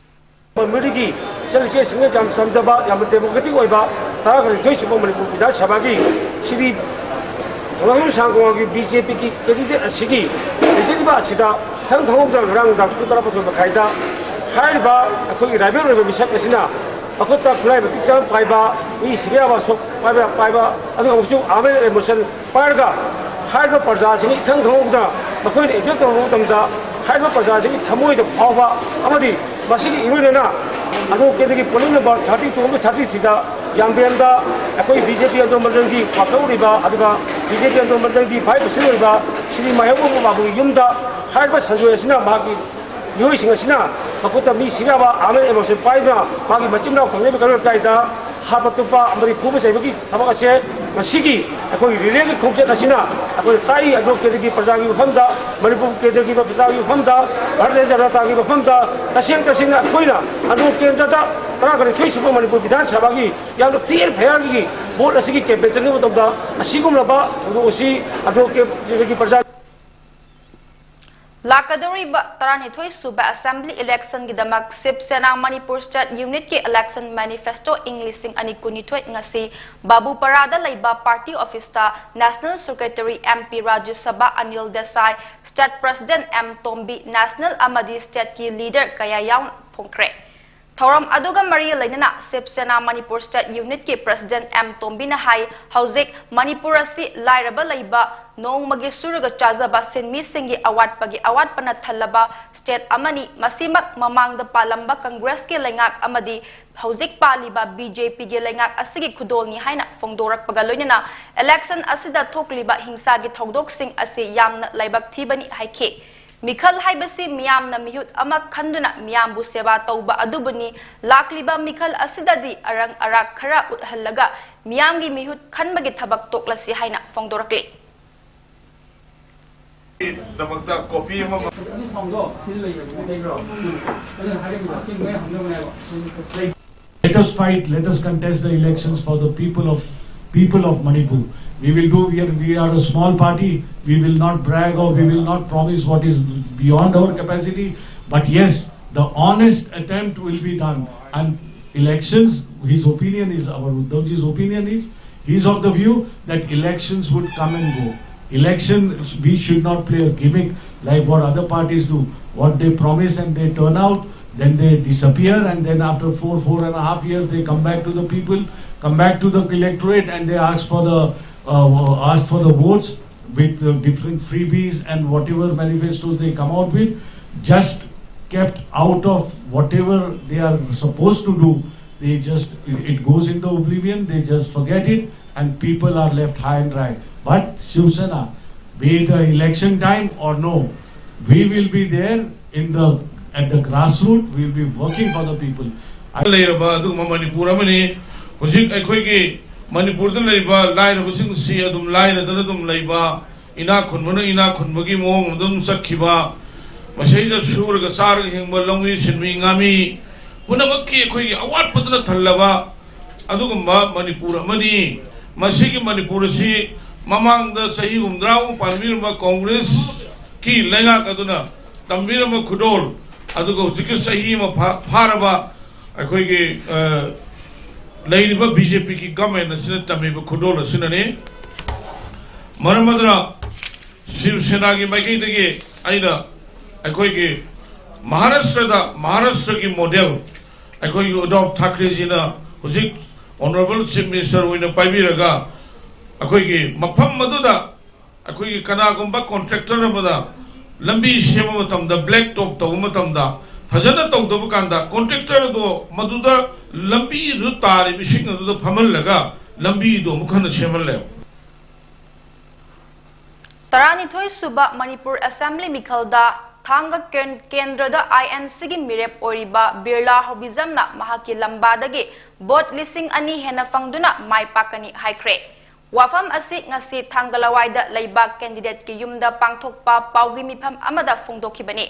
ꯃꯤꯑꯣꯏꯒꯤ ꯏꯆꯜ ꯏꯆꯦꯁꯤꯡꯅ ꯌꯥꯝ ꯆꯝꯖꯕ, ꯌꯥꯝꯅ ꯗꯦꯃꯣꯀ꯭ꯔꯦꯇꯤꯛ ꯑꯣꯏꯕ, ꯇꯔꯥꯒ ꯅꯤꯊꯣꯏ ꯁꯨꯕ ꯃꯅꯤꯄꯨꯔ ꯕꯤꯙꯥꯟ ꯁꯚꯥꯒꯤ ꯁꯤꯔꯤ ꯊꯣꯡꯂꯥꯛꯄꯝ ꯁꯥꯡꯒꯣꯜꯒꯤ ꯕꯤ ꯖꯦ ꯄꯤꯒꯤ ꯀꯦꯟꯗꯤꯗꯦꯠ ꯑꯁꯤꯒꯤ ꯂꯩꯖꯔꯤꯕ ꯑꯁꯤꯗ ꯏꯊꯪ ꯈꯪꯍꯧꯗꯅ ꯉꯔꯥꯡ ꯅꯨꯡꯗꯥꯡ ꯄꯨꯡ ꯇꯔꯥꯃꯥꯊꯣꯏ ꯃꯈꯥꯏꯗ ꯍꯥꯏꯔꯤꯕ ꯑꯩꯈꯣꯏꯒꯤ ꯔꯥꯏꯕꯦꯜ ꯑꯣꯏꯕ ꯃꯤꯁꯛ ꯑꯁꯤꯅ ꯃꯈꯨꯠꯇ ꯈꯨꯠꯂꯥꯏ ꯃꯇꯤꯛ ꯆꯥꯅ ꯄꯥꯏꯕ, ꯃꯤ ꯁꯤꯕ ꯌꯥꯕ ꯑꯁꯣꯛ ꯄꯥꯏꯕ, ꯄꯥꯏꯕ, ꯑꯗꯨꯒ ꯑꯃꯁꯨꯡ ꯑꯥꯔꯝ ꯑꯦꯟ ꯑꯦꯃꯨꯅꯤꯁꯟ ꯄꯥꯏꯔꯒ ꯍꯥꯏꯔꯤꯕ ꯄ꯭ꯔꯖꯥꯁꯤꯡ ꯏꯈꯪ ꯈꯪꯍꯧꯗꯅ ꯃꯈꯣꯏꯅ ꯑꯦꯇꯦꯛ ꯇꯧꯔꯨꯕ ꯃꯇꯝꯗ ꯍꯥꯏꯔꯤꯕ ꯄ꯭ꯔꯖꯥꯁꯤꯡꯒꯤ ꯊꯃꯣꯏꯗ ꯐꯥꯎꯕ ꯑꯃꯗꯤ ꯃꯁꯤꯒꯤ ꯏꯔꯣꯏꯅꯅ ꯑꯟꯗ꯭ꯔꯣ ꯀꯦꯟꯗ꯭ꯔꯒꯤ ꯄꯣꯂꯤꯡ ꯅꯝꯕꯔ ꯊꯥꯔꯇꯤ ꯇꯨ ꯑꯃꯗꯤ ꯊꯥꯔꯇꯤ ꯊ꯭ꯔꯤꯗ ꯌꯥꯝꯕꯦꯝꯗ ꯑꯩꯈꯣꯏ B J P Andro ꯃꯟꯗꯜꯒꯤ worker ꯑꯣꯏꯔꯤꯕ ꯑꯗꯨꯒ B J P Andro ꯃꯟꯗꯜꯒꯤ vice president ꯑꯣꯏꯔꯤꯕ ꯁ꯭ꯔꯤ ꯃꯥꯏꯍꯧꯕꯝ ꯕꯥꯕꯨꯒꯤ ꯌꯨꯝꯗ ꯍꯥꯏꯔꯤꯕ ꯁꯟꯖꯣꯏ ꯑꯁꯤꯅ ꯃꯍꯥꯛꯀꯤ ꯃꯤꯑꯣꯏꯁꯤꯡ ꯑꯁꯤꯅ ꯃꯈꯨꯠꯇ ꯃꯤ ꯁꯤꯅꯕ ꯑꯥꯔꯝ ꯑꯦꯟ ꯑꯦꯃꯨꯅꯤꯁꯟ ꯄꯥꯏꯗꯨꯅ ꯃꯥꯒꯤ ꯃꯆꯤꯟ ꯃꯅꯥꯎ ꯊꯪꯅꯕ ꯀꯩꯔꯣꯜ ꯂꯩꯀꯥꯏꯗ ꯍꯥꯠꯄ ꯇꯨꯞꯄ ꯑꯃꯗꯤ ꯐꯨꯕ ꯆꯩꯕꯒꯤ ꯊꯕꯛ ꯑꯁꯦ ꯉꯁꯤꯒꯤ ꯑꯩꯈꯣꯏꯒꯤ ꯔꯤꯂꯦꯒꯤ ꯈꯣꯡꯆꯠ ꯑꯁꯤꯅ ꯑꯩꯈꯣꯏꯅ ꯇꯥꯛꯏ꯫ ꯑꯟꯗ꯭ꯔꯣ ꯀꯦꯟꯗ꯭ꯔꯒꯤ ꯄ꯭ꯔꯖꯥꯒꯤ ꯃꯐꯝꯗ, ꯃꯅꯤꯄꯨꯔ ꯀꯦꯟꯗ꯭ꯔꯒꯤ ꯄ꯭ꯔꯖꯥꯒꯤ ꯃꯐꯝꯗ, ꯚꯥꯔꯇꯤꯌ ꯖꯅꯇꯥꯒꯤ ꯃꯐꯝꯗ ꯇꯁꯦꯡ ꯇꯁꯦꯡꯅ ꯑꯩꯈꯣꯏꯅ ꯑꯟꯗ꯭ꯔꯣ ꯀꯦꯟꯗ꯭ꯔꯗ ꯇꯔꯥꯒ ꯅꯤꯊꯣꯏ ꯁꯨꯕ ꯃꯅꯤꯄꯨꯔ ꯕꯤꯙꯥꯟ ꯁꯚꯥꯒꯤ ꯌꯥꯝꯅ ꯐꯤꯌꯔ ꯐꯦꯌꯔꯒꯤ ꯚꯣꯠ ꯑꯁꯤꯒꯤ ꯀꯦꯝꯄꯦꯟ ꯆꯠꯅꯕ ꯃꯇꯝꯗ ꯑꯁꯤꯒꯨꯝꯂꯕ ꯊꯧꯗꯣꯛ ꯑꯁꯤ ꯑꯟꯗ꯭ꯔꯣ ꯀꯦꯟꯗ꯭ꯔꯒꯤ ꯄ꯭ꯔꯖꯥ ꯂꯥꯛꯀꯗꯧꯔꯤꯕ ꯇꯔꯥꯅꯤꯊꯣꯏ ꯁꯨꯕ ꯑꯦꯁꯦꯝꯕ꯭ꯂꯤ ꯏꯂꯦꯛꯁꯟꯒꯤꯗꯃꯛ ꯁꯤꯕ ꯁꯦꯅꯥ ꯃꯅꯤꯄꯨꯔ ꯁ꯭ꯇꯦꯠ ꯌꯨꯅꯤꯠꯀꯤ ꯏꯂꯦꯛꯁꯟ ꯃꯦꯅꯤꯐꯦꯁꯇꯣ ꯏꯪ ꯂꯤꯁꯤꯡ ꯑꯅꯤ ꯀꯨꯟꯅꯤꯊꯣꯏ ꯉꯁꯤ ꯕꯥꯕꯨꯄꯥꯔꯥꯗ ꯂꯩꯕ ꯄꯥꯔꯇꯤ ꯑꯣꯐꯤꯁꯇ ꯅꯦꯁꯅꯦꯜ ꯁꯦꯀ꯭ꯔꯦꯇꯔꯤ ꯑꯦꯝ ꯄꯤ ꯔꯥꯖ꯭ꯌ ꯁꯚꯥ Anil Desai, state president M ꯇꯣꯝꯕꯤ, ꯅꯦꯁꯅꯦꯜ ꯑꯃꯗꯤ ꯁ꯭ꯇꯦꯠꯀꯤ ꯂꯤꯗꯔ ꯀꯌꯥ ꯌꯥꯎꯅ ꯐꯣꯡꯈ꯭ꯔꯦ꯫ ꯊꯧꯔꯝ ꯑꯗꯨꯒ ꯃꯔꯤ ꯂꯩꯅꯅ ꯁꯤꯕ ꯁꯦꯅꯥ ꯃꯅꯤꯄꯨꯔ ꯁ꯭ꯇꯦꯠ ꯌꯨꯅꯤꯠꯀꯤ ꯄ꯭ꯔꯁꯤꯗꯦꯟꯠ ꯑꯦꯝ ꯇꯣꯝꯕꯤꯅ ꯍꯥꯏ, ꯍꯧꯖꯤꯛ ꯃꯅꯤꯄꯨꯔ ꯑꯁꯤ ꯂꯥꯏꯔꯕ ꯂꯩꯕ, ꯅꯣꯡꯃꯒꯤ ꯁꯨꯔꯒ ꯆꯥꯖꯕ ꯁꯤꯟꯃꯤꯁꯤꯡꯒꯤ ꯑꯋꯥꯠꯄꯒꯤ ꯑꯋꯥꯠꯄꯅ ꯊꯜꯂꯕ ꯁ꯭ꯇꯦꯠ ꯑꯃꯅꯤ꯫ ꯃꯁꯤꯃꯛ ꯃꯃꯥꯡꯗ ꯄꯥꯜꯂꯝꯕ ꯀꯪꯒ꯭ꯔꯦꯁꯀꯤ ꯂꯩꯉꯥꯛ ꯑꯃꯗꯤ ꯍꯧꯖꯤꯛ ꯄꯥꯜꯂꯤꯕ ꯕꯤ ꯖꯦ ꯄꯤꯒꯤ ꯂꯩꯉꯥꯛ ꯑꯁꯤꯒꯤ ꯈꯨꯗꯣꯜꯅꯤ ꯍꯥꯏꯅ ꯐꯣꯡꯗꯣꯔꯛꯄꯒ ꯂꯣꯏꯅꯅ ꯏꯂꯦꯛꯁꯟ ꯑꯁꯤꯗ ꯊꯣꯛꯂꯤꯕ ꯍꯤꯡꯁꯥꯒꯤ ꯊꯧꯗꯣꯛꯁꯤꯡ ꯑꯁꯤ ꯌꯥꯝꯅ ꯂꯥꯏꯕꯛ ꯊꯤꯕꯅꯤ ꯍꯥꯏꯈꯤ꯫ ꯃꯤꯈꯜ ꯍꯥꯏꯕꯁꯤ ꯃꯤꯌꯥꯝꯅ ꯃꯤꯍꯨꯠ ꯑꯃ ꯈꯟꯗꯨꯅ ꯃꯤꯌꯥꯝꯕꯨ ꯁꯦꯕꯥ ꯇꯧꯕ ꯑꯗꯨꯕꯨꯅꯤ꯫ ꯂꯥꯛꯂꯤꯕ ꯃꯤꯈꯜ ꯑꯁꯤꯗꯗꯤ ꯑꯔꯪ ꯑꯔꯥꯛ ꯈꯔ ꯎꯠꯍꯜꯂꯒ ꯃꯤꯌꯥꯝꯒꯤ ꯃꯤꯍꯨꯠ ꯈꯟꯕꯒꯤ ꯊꯕꯛ ꯇꯣꯛꯂꯁꯤ ꯍꯥꯏꯅ ꯐꯣꯡꯗꯣꯔꯛꯂꯤ꯫ ꯗꯃꯛꯇ ꯀꯣꯄꯤ ꯑꯃ Let us fight, let us contest the elections for the people of people of Manipur. We will do, we are, we are a small party, we will not brag or we will not promise what is beyond our capacity, but yes, the honest attempt will be done. And Elections, his opinion is, our Uddhavji's opinion is, he's of the view that elections would come and go. Elections, we should not play a gimmick like what other parties do. What they promise and they turn out, then they disappear, and then after four, four and a half years, they come back to the people, come back to the electorate, and they ask for the uh, ask for the votes with the different freebies and whatever manifestos they come out with, just kept out of whatever they are supposed to do. They just, it goes into oblivion, they just forget it, and people are left high and dry. But Shiv Sena, be it a election time or no, we will be there in the, at the grassroots, we will be working for the people. ꯂꯩꯔꯕ ꯑꯗꯨꯒꯨꯝꯕ ꯃꯅꯤꯄꯨꯔ ꯑꯃꯅꯤ꯫ ꯍꯧꯖꯤꯛ ꯑꯩꯈꯣꯏꯒꯤ ꯃꯅꯤꯄꯨꯔꯗ ꯂꯩꯔꯤꯕ ꯂꯥꯏꯔꯕꯁꯤꯡꯁꯤ ꯑꯗꯨꯝ ꯂꯥꯏꯔꯗꯅ ꯑꯗꯨꯝ ꯂꯩꯕ, ꯏꯅꯥꯛ ꯈꯨꯟꯕꯅ ꯏꯅꯥꯛ ꯈꯨꯟꯕꯒꯤ ꯃꯑꯣꯡ ꯑꯗꯨꯝ ꯆꯠꯈꯤꯕ, ꯃꯁꯤꯗꯩꯗ ꯁꯨꯔꯒ ꯆꯥꯔꯒ ꯍꯤꯡꯕ ꯂꯧꯃꯤ ꯁꯤꯟꯃꯤ ꯉꯥꯃꯤ ꯄꯨꯝꯅꯃꯛꯀꯤ ꯑꯩꯈꯣꯏꯒꯤ ꯑꯋꯥꯠꯄꯗꯨꯅ ꯊꯜꯂꯕ ꯑꯗꯨꯒꯨꯝꯕ ꯃꯅꯤꯄꯨꯔ ꯑꯃꯅꯤ꯫ ꯃꯁꯤꯒꯤ ꯃꯅꯤꯄꯨꯔ ꯑꯁꯤ ꯃꯃꯥꯡꯗ ꯆꯍꯤ ꯍꯨꯝꯗ꯭ꯔꯥꯃꯨꯛ ꯄꯥꯟꯕꯤꯔꯝꯕ ꯀꯣꯡꯒ꯭ꯔꯦꯁꯀꯤ ꯂꯩꯉꯥꯛ ꯑꯗꯨꯅ ꯇꯝꯕꯤꯔꯝꯕ ꯈꯨꯗꯣꯜ, ꯑꯗꯨꯒ ꯍꯧꯖꯤꯛꯀꯤ ꯆꯍꯤ ꯑꯃ ꯐꯥ- ꯐꯥꯔꯕ ꯑꯩꯈꯣꯏꯒꯤ ꯑ, ꯂꯩꯔꯤꯕ ꯕꯤ ꯖꯦ ꯄꯤꯒꯤ ꯒꯃꯦꯟ ꯑꯁꯤꯅ ꯇꯝꯃꯤꯕ ꯈꯨꯗꯣꯜ ꯑꯁꯤꯅꯅꯤ꯫ ꯃꯔꯝ ꯑꯗꯨꯅ ꯁꯤꯕ ꯁꯦꯅꯥꯒꯤ ꯃꯥꯏꯀꯩꯗꯒꯤ ꯑꯩꯅ ꯑꯩꯈꯣꯏꯒꯤ ꯃꯍꯥꯔꯥꯁꯇ꯭ꯔꯗ, ꯃꯍꯥꯔꯥꯁꯇ꯭ꯔꯒꯤ ꯃꯣꯗꯦꯜ ꯑꯩꯈꯣꯏꯒꯤ ꯎꯗꯥꯎ ꯊꯥꯀ꯭ꯔꯦꯖꯤꯅ ꯍꯧꯖꯤꯛ ꯑꯣꯅꯔꯦꯕꯜ ꯆꯤꯐ ꯃꯤꯅꯤꯁꯇꯔ ꯑꯣꯏꯅ ꯄꯥꯏꯕꯤꯔꯒ ꯑꯩꯈꯣꯏꯒꯤ ꯃꯐꯝ ꯑꯗꯨꯗ ꯑꯩꯈꯣꯏꯒꯤ ꯀꯅꯥꯒꯨꯝꯕ ꯀꯣꯟꯇ꯭ꯔꯦꯛꯇꯔ ꯑꯃꯗ ꯂꯝꯕꯤ ꯁꯦꯝꯕ ꯃꯇꯝꯗ, ꯕ꯭ꯂꯦꯛ ꯇꯣꯞ ꯇꯧꯕ ꯃꯇꯝꯗ ꯐꯖꯅ ꯇꯧꯗꯕ ꯀꯥꯟꯗ ꯀꯣꯟꯇ꯭ꯔꯦꯛꯇꯔꯗꯣ ꯃꯗꯨꯗ ꯂꯝꯕꯤꯗꯨ ꯇꯥꯔꯤꯕ ꯏꯁꯤꯡ ꯑꯗꯨꯗ ꯐꯝꯍꯜꯂꯒ ꯂꯝꯕꯤꯗꯣ ꯑꯃꯨꯛ ꯍꯟꯅ ꯁꯦꯝꯍꯜꯂꯦꯕ꯫ ꯇꯔꯥꯅꯤꯊꯣꯏ ꯁꯨꯕ ꯃꯅꯤꯄꯨꯔ ꯑꯦꯁꯦꯝꯕ꯭ꯂꯤ ꯃꯤꯈꯜꯗ ꯊꯥꯡꯒ ꯀꯦꯟ- ꯀꯦꯟꯗ꯭ꯔꯗ ꯑꯥꯏ ꯑꯦꯟ ꯁꯤꯒꯤ ꯃꯤꯔꯦꯞ ꯑꯣꯏꯔꯤꯕ ꯕꯤꯔꯂꯥ ꯍꯣꯕꯤꯖꯝꯅ ꯃꯍꯥꯛꯀꯤ ꯂꯝꯕꯥꯗꯒꯤ ꯚꯣꯠ ꯂꯤꯁꯤꯡ ꯑꯅꯤ ꯍꯦꯟꯅ ꯐꯪꯗꯨꯅ ꯃꯥꯏ ꯄꯥꯛꯀꯅꯤ ꯍꯥꯏꯈ꯭ꯔꯦ꯫ ꯋꯥꯐꯝ ꯑꯁꯤ ꯉꯁꯤ ꯊꯥꯡꯒ ꯂꯋꯥꯏꯗ ꯂꯩꯕ ꯀꯦꯟꯗꯤꯗꯦꯠꯀꯤ ꯌꯨꯝꯗ ꯄꯥꯡꯊꯣꯛꯄ ꯄꯥꯎꯒꯤ ꯃꯤꯐꯝ ꯑꯃꯗ ꯐꯣꯡꯗꯣꯛꯈꯤꯕꯅꯤ꯫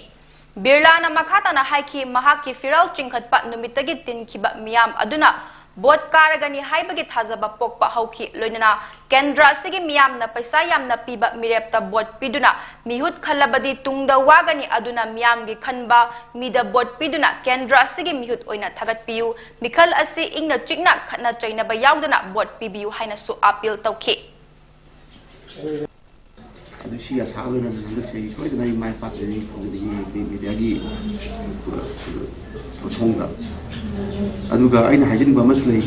ꯕꯤꯔꯂꯥꯅ ꯃꯈꯥ ꯇꯥꯅ ꯍꯥꯏꯈꯤ, ꯃꯍꯥꯛꯀꯤ ꯐꯤꯔꯥꯜ ꯆꯤꯡꯈꯠꯄ ꯅꯨꯃꯤꯠꯇꯒꯤ ꯇꯤꯟꯈꯤꯕ ꯃꯤꯌꯥꯝ ꯑꯗꯨꯅ ꯚꯣꯠ ꯀꯥꯔꯒꯅꯤ ꯍꯥꯏꯕꯒꯤ ꯊꯥꯖꯕ ꯄꯣꯛꯄ ꯍꯧꯈꯤ꯫ ꯂꯣꯏꯅꯅ ꯀꯦꯟꯗ꯭ꯔ ꯑꯁꯤꯒꯤ ꯃꯤꯌꯥꯝꯅ ꯄꯩꯁꯥ ꯌꯥꯝꯅ ꯄꯤꯕ ꯃꯤꯔꯦꯞꯇ ꯚꯣꯠ ꯄꯤꯗꯨꯅ ꯃꯤꯍꯨꯠ ꯈꯜꯂꯕꯗꯤ ꯇꯨꯡꯗ ꯋꯥꯒꯅꯤ, ꯑꯗꯨꯅ ꯃꯤꯌꯥꯝꯒꯤ ꯈꯟꯕ ꯃꯤꯗ ꯚꯣꯠ ꯄꯤꯗꯨꯅ ꯀꯦꯟꯗ꯭ꯔ ꯑꯁꯤꯒꯤ ꯃꯤꯍꯨꯠ ꯑꯣꯏꯅ ꯊꯥꯒꯠꯄꯤꯌꯨ, ꯃꯤꯈꯜ ꯑꯁꯤ ꯏꯪꯅ ꯆꯤꯛꯅ ꯈꯠꯅ ꯆꯩꯅꯕ ꯌꯥꯎꯗꯅ ꯚꯣꯠ ꯄꯤꯕꯤꯌꯨ ꯍꯥꯏꯅꯁꯨ ꯑꯥꯄꯤꯜ ꯇꯧꯈꯤ꯫ ꯑꯗꯨ ꯁꯤ ꯑꯁꯥ ꯂꯣꯏꯅꯅ ꯍꯟꯗꯛꯁꯦ ꯑꯩ ꯁꯣꯏꯗꯅ ꯑꯩ ꯃꯥꯏ ꯄꯥꯛꯀꯅꯤ ꯈꯟꯖꯅꯤꯡꯉꯤ ꯃꯤ-, ꯃꯤꯗꯤꯌꯥꯒꯤ ꯊꯣꯡꯗ꯫ ꯑꯗꯨꯒ ꯑꯩꯅ ꯍꯥꯏꯖꯅꯤꯡꯕ ꯑꯃꯁꯨ ꯂꯩ,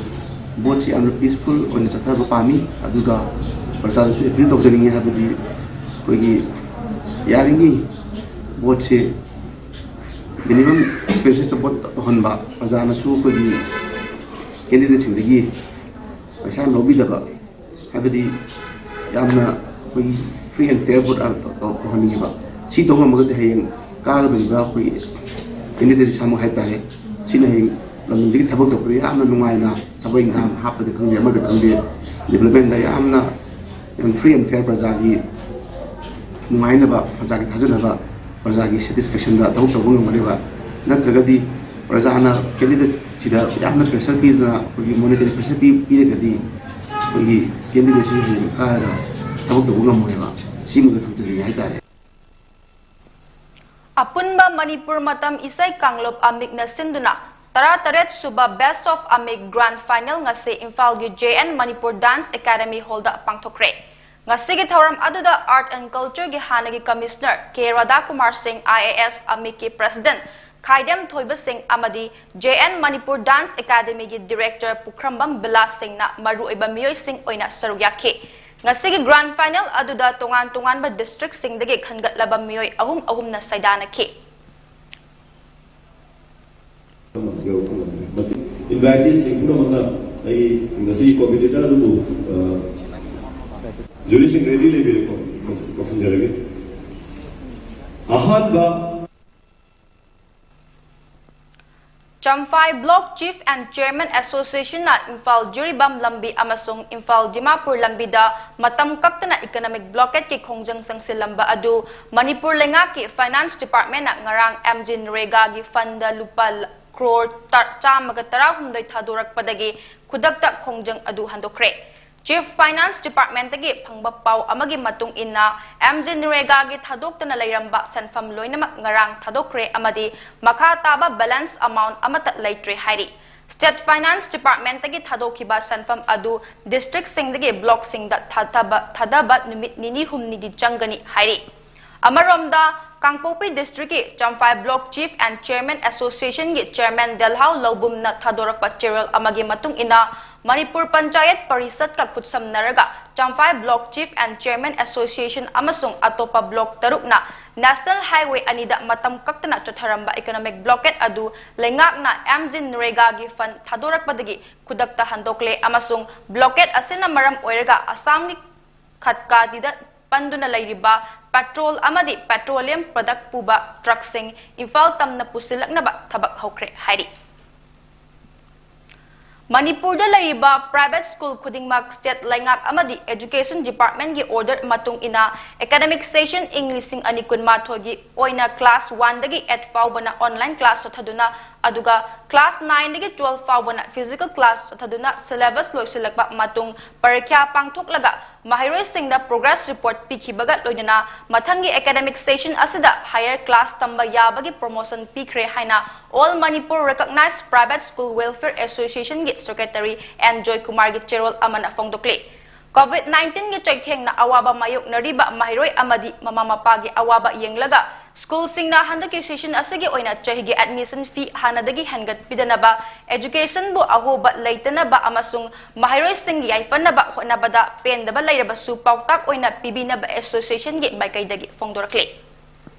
ꯚꯣꯠꯁꯤ ꯌꯥꯝꯅ ꯄꯤꯁꯐꯨꯜ ꯑꯣꯏꯅ ꯆꯠꯊꯕ ꯄꯥꯝꯃꯤ꯫ ꯑꯗꯨꯒ ꯄ꯭ꯔꯖꯥꯗꯁꯨ ꯑꯦꯄꯤꯜ ꯇꯧꯖꯅꯤꯡꯉꯤ, ꯍꯥꯏꯕꯗꯤ ꯑꯩꯈꯣꯏꯒꯤ ꯌꯥꯔꯤꯉꯩ ꯚꯣꯠꯁꯦ ꯃꯤꯅꯤꯃꯝ ꯑꯦꯛꯁꯄꯦꯟꯁꯦꯁꯇ ꯚꯣꯠ ꯇꯧꯍꯟꯕ, ꯄ꯭ꯔꯖꯥꯅꯁꯨ ꯑꯩꯈꯣꯏꯒꯤ ꯀꯦꯟꯗꯤꯗꯦꯠꯁꯤꯡꯗꯒꯤ ꯄꯩꯁꯥ ꯂꯧꯕꯤꯗꯕ, ꯍꯥꯏꯕꯗꯤ ꯌꯥꯝꯅ ꯑꯩꯈꯣꯏꯒꯤ ꯐ꯭ꯔꯤ ꯑꯦꯟ ꯐꯤꯌꯔ ꯚꯣꯠ ꯇꯧꯍꯟꯅꯤꯡꯉꯦꯕ꯫ ꯁꯤ ꯇꯧꯕ ꯉꯝꯃꯒꯗꯤ ꯍꯌꯦꯡ ꯀꯥꯒꯗꯧꯔꯤꯕ ꯑꯩꯈꯣꯏꯒꯤ ꯀꯦꯟꯗꯤꯗꯦꯠ ꯏꯁꯥꯃꯛ ꯍꯥꯏꯇꯥꯔꯦ, ꯁꯤꯅ ꯍꯌꯦꯡ ꯂꯝꯗꯝꯁꯤꯒꯤ ꯊꯕꯛ ꯇꯧꯕꯗ ꯌꯥꯝꯅ ꯅꯨꯡꯉꯥꯏꯅ ꯊꯕꯛ ꯏꯪꯈꯥꯡ ꯍꯥꯞꯄꯗ ꯈꯪꯗꯦ, ꯑꯃꯗ ꯈꯪꯗꯦ, ꯗꯤꯕꯂꯞꯃꯦꯟꯗ ꯌꯥꯝꯅ, ꯌꯥꯝ ꯐ꯭ꯔꯤ ꯑꯦꯟ ꯐꯤꯌꯔ, ꯄ꯭ꯔꯖꯥꯒꯤ ꯅꯨꯡꯉꯥꯏꯅꯕ, ꯄ꯭ꯔꯖꯥꯒꯤ ꯊꯥꯖꯅꯕ, ꯄ꯭ꯔꯖꯥꯒꯤ ꯁꯦꯇꯤꯁꯐꯦꯛꯁꯟꯗ ꯊꯕꯛ ꯇꯧꯕ ꯉꯝꯒꯅꯦꯕ꯫ ꯅꯠꯇ꯭ꯔꯒꯗꯤ ꯄ꯭ꯔꯖꯥꯅ ꯀꯦꯟꯗꯤꯗꯦꯠꯁꯤꯗ ꯌꯥꯝꯅ ꯄ꯭ꯔꯦꯁꯔ ꯄꯤꯗꯅ, ꯑꯩꯈꯣꯏꯒꯤ ꯃꯣꯅꯤꯇꯔꯤ ꯄ꯭ꯔꯦꯁꯔ ꯄꯤ-, ꯄꯤꯔꯒꯗꯤ ꯑꯩꯈꯣꯏꯒꯤ ꯀꯦꯟꯗꯤꯗꯦꯠꯁꯤ ꯍꯌꯦꯡ ꯀꯥꯔꯒ ꯊꯕꯛ ꯇꯧꯕ ꯉꯝꯃꯣꯏꯕ꯫ ꯁꯤꯃꯒ ꯊꯝꯖꯅꯤꯡꯉꯦ ꯍꯥꯏꯇꯥꯔꯦ꯫ ꯑꯄꯨꯟꯕ ꯃꯅꯤꯄꯨꯔ ꯃꯇꯝ ꯏꯁꯩ ꯀꯥꯡꯂꯨꯞ ꯑꯃꯤꯛꯅ ꯁꯤꯟꯗꯨꯅ ꯇꯔꯥꯇꯔꯦꯠ ꯁꯨꯕ Best of ꯑꯃꯤꯛ Grand Final ꯉꯁꯤ ꯏꯝꯐꯥꯜꯒꯤ J N Manipur Dance Academy Hallꯗ ꯄꯥꯡꯊꯣꯛꯈ꯭ꯔꯦ꯫ ꯉꯁꯤꯒꯤ ꯊꯧꯔꯝ ꯑꯗꯨꯗ Art and Cultureꯒꯤ ꯍꯥꯟꯅꯒꯤ Commissioner K ꯔꯥꯙꯥꯀꯨꯃꯥꯔ ꯁꯤꯡ, I A S, ꯑꯃꯤꯛꯀꯤ President ꯈꯥꯏꯗꯦꯝ ꯊꯣꯏꯕ ꯁꯤꯡ ꯑꯃꯗꯤ J N Manipur Dance Academyꯒꯤ Director ꯄꯨꯈ꯭ꯔꯝꯕꯝ ꯕꯤꯂꯥꯁ ꯁꯤꯡꯅ ꯃꯔꯨꯑꯣꯏꯕ ꯃꯤꯑꯣꯏꯁꯤꯡ ꯑꯣꯏꯅ ꯁꯔꯨꯛ ꯌꯥꯈꯤ꯫ ꯉꯁꯤꯒꯤ Grand Final ꯑꯗꯨꯗ ꯇꯣꯉꯥꯟ ꯇꯣꯉꯥꯟꯕ districtꯁꯤꯡꯗꯒꯤ ꯈꯟꯒꯠꯂꯕ ꯃꯤꯑꯣꯏ ꯑꯍꯨꯝ ꯑꯍꯨꯝꯅ ꯁꯩꯗꯥꯅꯈꯤ꯫ ꯏꯟꯚꯥꯏꯇꯤꯁꯁꯤꯡ ꯄꯨꯝꯅꯃꯛꯅ ꯑꯩ ꯉꯁꯤ competitor ꯑꯗꯨꯕꯨ, ꯑ, ꯖꯨꯔꯤꯁꯤꯡ ꯔꯦꯗꯤ ꯂꯩꯕꯤꯔꯦꯀꯣ? ꯀꯧꯁꯤꯟꯖꯔꯒꯦ꯫ ꯑꯍꯥꯟꯕ Champhai Block Chief and Chairman Associationꯅ Imphal Jiribam ꯂꯝꯕꯤ ꯑꯃꯁꯨꯡ ꯏꯝꯐꯥꯜ ꯗꯤꯃꯥꯄꯨꯔ ꯂꯝꯕꯤꯗ ꯃꯇꯝ ꯀꯛꯇꯅ economic blockadeꯀꯤ ꯈꯣꯡꯖꯪ ꯆꯪꯁꯤꯜꯂꯝꯕ ꯑꯗꯨ ꯃꯅꯤꯄꯨꯔ ꯂꯩꯉꯥꯛꯀꯤ Finance Departmentꯅ ꯉꯔꯥꯡ MGNREGAꯒꯤ fundꯗ ꯂꯨꯄꯥ ꯀ꯭ꯔꯣꯔ ꯆꯥꯝꯃꯒ ꯇꯔꯥꯍꯨꯝꯗꯣꯏ ꯊꯥꯗꯣꯔꯛꯄꯗꯒꯤ ꯈꯨꯗꯛꯇ ꯈꯣꯡꯖꯪ ꯑꯗꯨ ꯍꯟꯗꯣꯛꯈ꯭ꯔꯦ꯫ Chief Finance Department ꯇꯒꯤ ꯐꯪꯕ ꯄꯥꯎ ꯑꯃꯒꯤ ꯃꯇꯨꯡ ꯏꯟꯅ, MGNREGA ꯒꯤ ꯊꯥꯗꯣꯛꯇꯅ ꯂꯩꯔꯝꯕ ꯁꯦꯟꯐꯝ ꯂꯣꯏꯅꯃꯛ ꯉꯔꯥꯡ ꯊꯥꯗꯣꯛꯈ꯭ꯔꯦ ꯑꯃꯗꯤ ꯃꯈꯥ ꯇꯥꯕ balance amount ꯑꯃꯠꯇ ꯂꯩꯇ꯭ꯔꯦ ꯍꯥꯏꯔꯤ꯫ State Finance Department ꯇꯒꯤ ꯊꯥꯗꯣꯛꯈꯤꯕ ꯁꯦꯟꯐꯝ ꯑꯗꯨ district ꯁꯤꯡꯗꯒꯤ block ꯁꯤꯡꯗ ꯊꯥꯗꯕ, ꯊꯥꯗꯕ ꯅꯨꯃꯤꯠ ꯅꯤꯅꯤ ꯍꯨꯝꯅꯤꯗꯤ ꯆꯪꯒꯅꯤ ꯍꯥꯏꯔꯤ꯫ ꯑꯃꯔꯣꯝꯗ, ꯀꯥꯡꯄꯣꯛꯄꯤ district ꯀꯤ Champhai Block Chief and Chairman Association ꯒꯤ Chairman ꯗꯦꯜꯍꯥꯎ ꯂꯧꯕꯨꯝꯅ ꯊꯥꯗꯣꯔꯛꯄ ꯆꯦꯔꯣꯜ ꯑꯃꯒꯤ ꯃꯇꯨꯡ ꯏꯟꯅ, Manipur panchayat ꯄꯔꯤꯁꯠꯀ ꯈꯨꯠꯁꯝꯅꯔꯒ Champhai Block Chief and Chairman Association ꯑꯃꯁꯨꯡ ꯑꯇꯣꯞꯄ block ꯇꯔꯨꯛꯅ National Highway ꯑꯅꯤꯗ ꯃꯇꯝ ꯀꯛꯇꯅ ꯆꯠꯊꯔꯝꯕ economic blockade ꯑꯗꯨ ꯂꯩꯉꯥꯛꯅ MGNREGA ꯒꯤ fund ꯊꯥꯗꯣꯔꯛꯄꯗꯒꯤ ꯈꯨꯗꯛꯇ ꯍꯟꯗꯣꯛꯂꯦ ꯑꯃꯁꯨꯡ blockade ꯑꯁꯤꯅ ꯃꯔꯝ ꯑꯣꯏꯔꯒ ꯑꯁꯥꯝꯒꯤ ꯈꯠꯀꯥꯗꯤꯗ ꯄꯟꯗꯨꯅ ꯂꯩꯔꯤꯕ petrol ꯑꯃꯗꯤ petroleum product ꯄꯨꯕ truck ꯁꯤꯡ ꯏꯝꯐꯥꯜ ꯇꯝꯅ ꯄꯨꯁꯤꯜꯂꯛꯅꯕ ꯊꯕꯛ ꯍꯧꯈ꯭ꯔꯦ ꯍꯥꯏꯔꯤ꯫ ꯃꯅꯤꯄꯨꯔꯗ ꯂꯩꯔꯤꯕ private school ꯈꯨꯗꯤꯡꯃꯛ state ꯂꯩꯉꯥꯛ ꯑꯃꯗꯤ Education Department ꯀꯤ order ꯃꯇꯨꯡ ꯏꯟꯅ academic session ꯏꯪ ꯂꯤꯁꯤꯡ ꯑꯅꯤ ꯀꯨꯟꯃꯥꯊꯣꯏꯒꯤ ꯑꯣꯏꯅ class one ꯗꯒꯤ eight ꯐꯥꯎꯕꯅ online class ꯆꯠꯊꯗꯨꯅ, ꯑꯗꯨꯒ class nine ꯗꯒꯤ twelve ꯐꯥꯎꯕꯅ physical class ꯆꯠꯊꯗꯨꯅ syllabus ꯂꯣꯏꯁꯤꯜꯂꯛꯄ ꯃꯇꯨꯡ ꯄꯔꯤꯈ꯭ꯌꯥ ꯄꯥꯡꯊꯣꯛꯂꯒ ꯃꯍꯩꯔꯣꯏꯁꯤꯡꯗ progress report ꯄꯤꯈꯤꯕꯒ ꯂꯣꯏꯅꯅ ꯃꯊꯪꯒꯤ academic session ꯑꯁꯤꯗ higher class ꯇꯝꯕ ꯌꯥꯕꯒꯤ promotion ꯄꯤꯈ꯭ꯔꯦ ꯍꯥꯏꯅ All Manipur Recognized Private School Welfare Association ꯒꯤ secretary N ꯖꯣꯏꯀꯨꯃꯥꯔꯒꯤ ꯆꯦꯔꯣꯜ ꯑꯃꯅ ꯐꯣꯡꯗꯣꯛꯂꯤ꯫ COVID nineteen ꯒꯤ ꯆꯩꯊꯦꯡꯅ ꯑꯋꯥꯕ ꯃꯥꯌꯣꯛꯅꯔꯤꯕ ꯃꯍꯩꯔꯣꯏ ꯑꯃꯗꯤ ꯃꯃꯥ ꯃꯄꯥꯒꯤ ꯑꯋꯥꯕ ꯌꯦꯡꯂꯒ, school ꯁꯤꯡꯅ ꯍꯟꯗꯛꯀꯤ session ꯑꯁꯤꯒꯤ ꯑꯣꯏꯅ ꯆꯍꯤꯒꯤ admission fee ꯍꯥꯟꯅꯗꯒꯤ ꯍꯦꯟꯒꯠꯄꯤꯗꯅꯕ, education ꯕꯨ ꯑꯍꯣꯕ ꯂꯩꯇꯅꯕ ꯑꯃꯁꯨꯡ ꯃꯍꯩꯔꯣꯏꯁꯤꯡꯒꯤ ꯌꯥꯏꯐꯅꯕ ꯍꯣꯠꯅꯕꯗ ꯄꯦꯟꯗꯕ ꯂꯩꯔꯕꯁꯨ ꯄꯥꯎꯇꯥꯛ ꯑꯣꯏꯅ ꯄꯤꯕꯤꯅꯕ association ꯒꯤ ꯃꯥꯏꯀꯩꯗꯒꯤ ꯐꯣꯡꯗꯣꯔꯛꯂꯤ꯫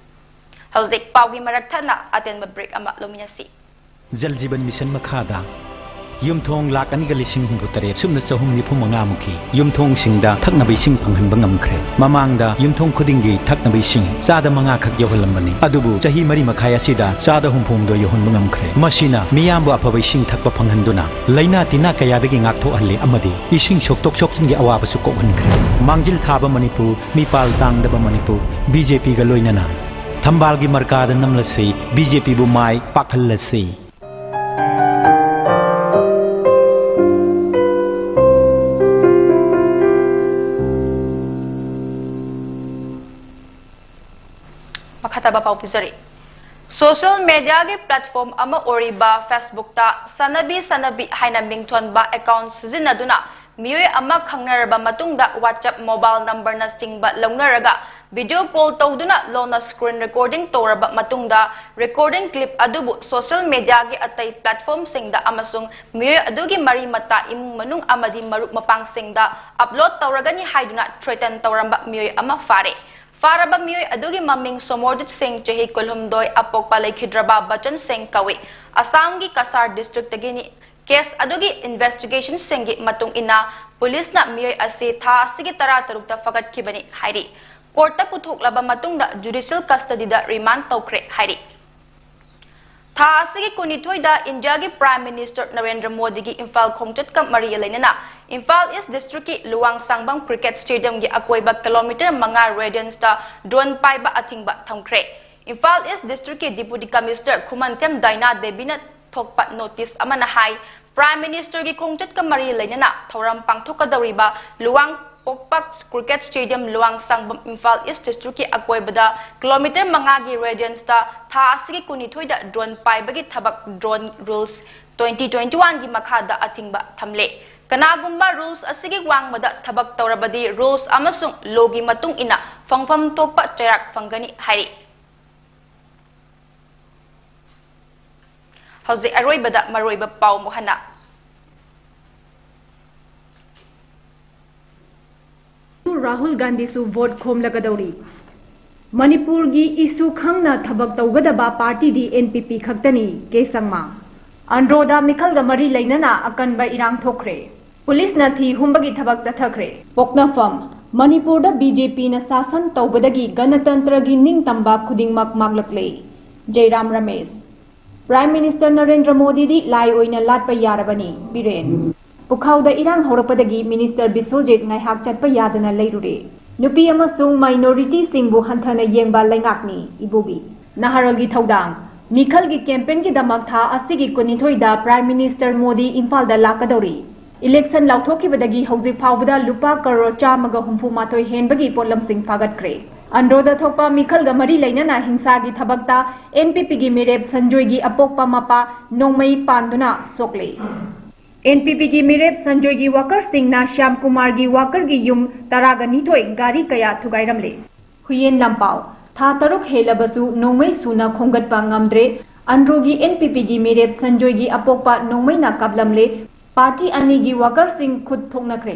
ꯍꯧꯖꯤꯛ ꯄꯥꯎꯒꯤ ꯃꯔꯛ ꯊꯠꯅ ꯑꯇꯦꯟꯕ break ꯑꯃ ꯂꯧꯃꯤꯟꯅꯁꯤ꯫ ꯖꯜ ꯖꯤꯕꯟ ꯃꯤꯁꯟ ꯃꯈꯥꯗ ꯌꯨꯝꯊꯣꯡ ꯂꯥꯈ ꯑꯅꯤꯒ ꯂꯤꯁꯤꯡ ꯍꯨꯝꯐꯨ ꯇꯔꯦꯠ ꯁꯨꯞꯅ ꯆꯍꯨꯝ ꯅꯤꯐꯨ ꯃꯉꯥ ꯃꯨꯛꯀꯤ ꯌꯨꯝꯊꯣꯡꯁꯤꯡꯗ ꯊꯛꯅꯕ ꯏꯁꯤꯡ ꯐꯪꯍꯟꯕ ꯉꯝꯈ꯭ꯔꯦ꯫ ꯃꯃꯥꯡꯗ ꯌꯨꯝꯊꯣꯡ ꯈꯨꯗꯤꯡꯒꯤ ꯊꯛꯅꯕ ꯏꯁꯤꯡ ꯆꯥꯗ ꯃꯉꯥ ꯈꯛ ꯌꯧꯍꯜꯂꯝꯕꯅꯤ, ꯑꯗꯨꯕꯨ ꯆꯍꯤ ꯃꯔꯤ ꯃꯈꯥꯏ ꯑꯁꯤꯗ ꯆꯥꯗ ꯍꯨꯝꯐꯨ ꯍꯨꯝꯗꯣꯏ ꯌꯧꯍꯟꯕ ꯉꯝꯈ꯭ꯔꯦ꯫ ꯃꯁꯤꯅ ꯃꯤꯌꯥꯝꯕꯨ ꯑꯐꯕ ꯏꯁꯤꯡ ꯊꯛꯄ ꯐꯪꯍꯟꯗꯨꯅ ꯂꯥꯏꯅꯥ ꯇꯤꯟꯅꯥ ꯀꯌꯥꯗꯒꯤ ꯉꯥꯛꯊꯣꯛꯍꯜꯂꯤ ꯑꯃꯗꯤ ꯏꯁꯤꯡ ꯁꯣꯛꯇꯣꯛ ꯁꯣꯛꯆꯤꯟꯒꯤ ꯑꯋꯥꯕꯁꯨ ꯀꯣꯛꯍꯟꯈ꯭ꯔꯦ꯫ ꯃꯥꯡꯖꯤꯜ ꯊꯥꯕ ꯃꯅꯤꯄꯨꯔ, ꯃꯤꯄꯥꯜ ꯇꯥꯡꯗꯕ ꯃꯅꯤꯄꯨꯔ, BJP ꯒ ꯂꯣꯏꯅꯅ ꯊꯝꯕꯥꯜꯒꯤ ꯃꯔꯀꯥꯗ ꯅꯝꯂꯁꯤ, BJP ꯕꯨ ꯃꯥꯏ ꯄꯥꯛꯍꯜꯂꯁꯤ꯫ ꯇꯕ ꯄꯥꯎ ꯄꯤꯖꯔꯤ꯫ Social media ꯒꯤ platform ꯑꯃ ꯑꯣꯏꯔꯤꯕ Facebook ꯇ ꯁꯥꯟꯅꯕꯤ ꯁꯥꯟꯅꯕꯤ ꯍꯥꯏꯅ ꯃꯤꯡꯊꯣꯟꯕ account ꯁꯤꯖꯤꯟꯅꯗꯨꯅ ꯃꯤꯑꯣꯏ ꯑꯃ ꯈꯪꯅꯔꯕ ꯃꯇꯨꯡꯗ WhatsApp mobile number ꯅꯆꯤꯡꯕ ꯂꯧꯅꯔꯒ video call ꯇꯧꯗꯨꯅ ꯂꯣꯟꯅ screen recording ꯇꯧꯔꯕ ꯃꯇꯨꯡꯗ recording clip ꯑꯗꯨꯕꯨ social media ꯒꯤ ꯑꯇꯩ platform ꯁꯤꯡꯗ ꯑꯃꯁꯨꯡ ꯃꯤꯑꯣꯏ ꯑꯗꯨꯒꯤ ꯃꯔꯤ ꯃꯇꯥ, ꯏꯃꯨꯡ ꯃꯅꯨꯡ ꯑꯃꯗꯤ ꯃꯔꯨꯞ ꯃꯄꯥꯡꯁꯤꯡꯗ upload ꯇꯧꯔꯒꯅꯤ ꯍꯥꯏꯗꯨꯅ threaten ꯇꯧꯔꯝꯕ ꯃꯤꯑꯣꯏ ꯑꯃ ꯐꯥꯔꯦ꯫ ꯐꯥꯔꯕ ꯃꯤꯑꯣꯏ ꯑꯗꯨꯒꯤ ꯃꯃꯤꯡ ꯁꯣꯃꯣꯔꯖꯤꯠ ꯁꯤꯡ, ꯆꯍꯤ ꯀꯨꯟꯍꯨꯝꯗꯣꯏ, ꯑꯄꯣꯛꯄ ꯂꯩꯈꯤꯗ꯭ꯔꯕ ꯕꯆꯟ ꯁꯤꯡ ꯀꯧꯏ꯫ ꯑꯁꯥꯝꯒꯤ ꯀꯁꯥꯔ district ꯇꯒꯤꯅꯤ꯫ Case ꯑꯗꯨꯒꯤ investigation ꯁꯤꯡꯒꯤ ꯃꯇꯨꯡ ꯏꯟꯅ ꯄꯨꯂꯤꯁꯅ ꯃꯤꯑꯣꯏ ꯑꯁꯤ ꯊꯥ ꯑꯁꯤꯒꯤ ꯇꯔꯥꯇꯔꯨꯛꯇ ꯐꯒꯠꯈꯤꯕꯅꯤ ꯍꯥꯏꯔꯤ꯫ Court ꯇ ꯄꯨꯊꯣꯛꯂꯕ ꯃꯇꯨꯡꯗ judicial custody ꯗ remand ꯇꯧꯈ꯭ꯔꯦ ꯍꯥꯏꯔꯤ꯫ ꯊꯥ ꯑꯁꯤꯒꯤ ꯀꯨꯟꯅꯤꯊꯣꯏꯗ ꯏꯟꯗꯤꯌꯥꯒꯤ Prime Minister ꯅꯔꯦꯟꯗ꯭ꯔ ꯃꯣꯗꯤꯒꯤ ꯏꯝꯐꯥꯜ ꯈꯣꯡꯆꯠꯀ ꯃꯔꯤ ꯂꯩꯅꯅ ꯏꯝꯐꯥꯜ East district ꯀꯤ ꯂꯨꯋꯥꯡꯁꯥꯡꯕꯝ cricket stadium ꯒꯤ ꯑꯀꯣꯏꯕ kilometre ꯃꯉꯥ radius ꯇ drone ꯄꯥꯏꯕ ꯑꯊꯤꯡꯕ ꯊꯝꯈ꯭ꯔꯦ꯫ ꯏꯝꯐꯥꯜ East district ꯀꯤ Deputy Commissioner ꯈꯨꯃꯟꯊꯦꯝ ꯗꯥꯏꯅꯥ ꯗꯦꯕꯤꯅ ꯊꯣꯛꯄ notice ꯑꯃꯅ ꯍꯥꯏ, Prime Minister ꯒꯤ ꯈꯣꯡꯆꯠꯀ ꯃꯔꯤ ꯂꯩꯅꯅ ꯊꯧꯔꯝ ꯄꯥꯡꯊꯣꯛꯀꯗꯧꯔꯤꯕ ꯂꯨꯋꯥꯡ ꯄꯣꯛꯄ cricket stadium ꯂꯨꯋꯥꯡꯁꯥꯡꯕꯝ Imphal East district ꯀꯤ ꯑꯀꯣꯏꯕꯗ kilometre ꯃꯉꯥꯒꯤ radius ꯇ ꯊꯥ ꯑꯁꯤꯒꯤ ꯀꯨꯟꯅꯤꯊꯣꯏꯗ drone ꯄꯥꯏꯕꯒꯤ ꯊꯕꯛ drone rules twenty twenty-one ꯒꯤ ꯃꯈꯥꯗ ꯑꯊꯤꯡꯕ ꯊꯝꯂꯦ꯫ ꯀꯅꯥꯒꯨꯝꯕ rules ꯑꯁꯤꯒꯤ ꯋꯥꯡꯃꯗ ꯊꯕꯛ ꯇꯧꯔꯕꯗꯤ rules ꯑꯃꯁꯨꯡ law ꯒꯤ ꯃꯇꯨꯡ ꯏꯟꯅ ꯐꯪꯐꯝ ꯊꯣꯛꯄ ꯆꯩꯔꯥꯛ ꯐꯪꯒꯅꯤ ꯍꯥꯏꯔꯤ꯫ ꯍꯧꯖꯤꯛ ꯑꯔꯣꯏꯕꯗ ꯃꯔꯨꯑꯣꯏꯕ ꯄꯥꯎ ꯑꯃꯨꯛ ꯍꯟꯅ꯫ ꯔꯥꯍꯨꯜ ꯒꯥꯟꯙꯤꯁꯨ vote ꯈꯣꯝꯂꯒꯗꯧꯔꯤ꯫ ꯃꯅꯤꯄꯨꯔꯒꯤ issue ꯈꯪꯅ ꯊꯕꯛ ꯇꯧꯒꯗꯕ party ꯗꯤ N P P ꯈꯛꯇꯅꯤ, ꯀꯦ ꯁꯪꯃꯥ꯫ ꯑꯟꯗ꯭ꯔꯣꯗ ꯃꯤꯈꯜꯒ ꯃꯔꯤ ꯂꯩꯅꯅ ꯑꯀꯟꯕ ꯏꯔꯥꯡ ꯊꯣꯛꯈ꯭ꯔꯦ꯫ ꯄꯨꯂꯤꯁꯅ ꯊꯤ ꯍꯨꯝꯕꯒꯤ ꯊꯕꯛ ꯆꯠꯊꯈ꯭ꯔꯦ꯫ ꯄꯣꯛꯅꯐꯝ, ꯃꯅꯤꯄꯨꯔꯗ B J P ꯅ ꯁꯥꯁꯟ ꯇꯧꯕꯗꯒꯤ ꯒꯅꯇꯟꯇ꯭ꯔꯒꯤ ꯅꯤꯡꯇꯝꯕ ꯈꯨꯗꯤꯡꯃꯛ ꯃꯥꯡꯂꯛꯂꯦ꯫ ꯖꯩꯔꯥꯝ ꯔꯃꯦꯁ꯫ Prime Minister ꯅꯔꯦꯟꯗ꯭ꯔ ꯃꯣꯗꯤꯗꯤ ꯂꯥꯏ ꯑꯣꯏꯅ ꯂꯥꯠꯄ ꯌꯥꯔꯕꯅꯤ, ꯕꯤꯔꯦꯟ꯫ ꯄꯨꯈꯥꯎꯗ ꯏꯔꯥꯡ ꯍꯧꯔꯛꯄꯗꯒꯤ Minister ꯕꯤꯁ꯭ꯋꯖꯤꯠ ꯉꯥꯏꯍꯥꯛ ꯆꯠꯄ ꯌꯥꯗꯅ ꯂꯩꯔꯨꯔꯦ꯫ ꯅꯨꯄꯤ ꯑꯃꯁꯨꯡ minority ꯁꯤꯡꯕꯨ ꯍꯟꯊꯅ ꯌꯦꯡꯕ ꯂꯩꯉꯥꯛꯅꯤ, ꯏꯕꯣꯕꯤ꯫ ꯅꯍꯥꯔꯣꯜꯒꯤ ꯊꯧꯗꯥꯡ꯫ ꯃꯤꯈꯜꯒꯤ campaign ꯒꯤꯗꯃꯛ ꯊꯥ ꯑꯁꯤꯒꯤ ꯀꯨꯟꯅꯤꯊꯣꯏꯗ Prime Minister ꯃꯣꯗꯤ ꯏꯝꯐꯥꯜꯗ ꯂꯥꯛꯀꯗꯧꯔꯤ꯫ Election ꯂꯥꯎꯊꯣꯛꯈꯤꯕꯗꯒꯤ ꯍꯧꯖꯤꯛ ꯐꯥꯎꯕꯗ ꯂꯨꯄꯥ ꯀꯔꯣꯔ ꯆꯥꯝꯃꯒ ꯍꯨꯝꯐꯨ ꯃꯥꯊꯣꯏ ꯍꯦꯟꯕꯒꯤ ꯄꯣꯠꯂꯝꯁꯤꯡ ꯐꯥꯒꯠꯈ꯭ꯔꯦ꯫ ꯑꯟꯗ꯭ꯔꯣꯗ ꯊꯣꯛꯄ ꯃꯤꯈꯜꯒ ꯃꯔꯤ ꯂꯩꯅꯅ ꯍꯤꯡꯁꯥꯒꯤ ꯊꯕꯛꯇ ꯑꯦꯟ ꯄꯤ ꯄꯤꯒꯤ ꯃꯤꯔꯦꯞ ꯁꯟꯖꯣꯏꯒꯤ ꯑꯄꯣꯛꯄ ꯃꯄꯥ ꯅꯣꯡꯃꯩ ꯄꯥꯟꯗꯨꯅ ꯁꯣꯛꯂꯦ꯫ ꯑꯦꯟ ꯄꯤ ꯄꯤꯒꯤ ꯃꯤꯔꯦꯞ ꯁꯟꯖꯣꯏꯒꯤ ꯋꯥꯀꯔꯁꯤꯡꯅ ꯁ꯭ꯌꯥꯝ ꯀꯨꯃꯥꯔꯒꯤ ꯋꯥꯀꯔꯒꯤ ꯌꯨꯝ ꯇꯔꯥꯒ ꯅꯤꯊꯣꯏ ꯒꯥꯔꯤ ꯀꯌꯥ ꯊꯨꯒꯥꯏꯔꯝꯂꯦ꯫ ꯍꯨꯌꯦꯟ ꯂꯥꯟꯄꯥꯎ꯫ ꯊꯥ ꯇꯔꯨꯛ ꯍꯦꯜꯂꯕꯁꯨ ꯅꯣꯡꯃꯩ ꯁꯨꯅ ꯈꯣꯝꯒꯠꯄ ꯉꯝꯗ꯭ꯔꯦ꯫ ꯑꯟꯗ꯭ꯔꯣꯒꯤ ꯑꯦꯟ ꯄꯤ ꯄꯤꯒꯤ ꯃꯤꯔꯦꯞ ꯁꯟꯖꯣꯏꯒꯤ ꯑꯄꯣꯛꯄ ꯅꯣꯡꯃꯩꯅ ꯀꯥꯞꯂꯝꯂꯦ꯫ ꯄꯥꯔꯇꯤ ꯑꯅꯤꯒꯤ ꯋꯥꯀꯔꯁꯤꯡ ꯈꯨꯠ ꯊꯣꯛꯅꯈ꯭ꯔꯦ꯫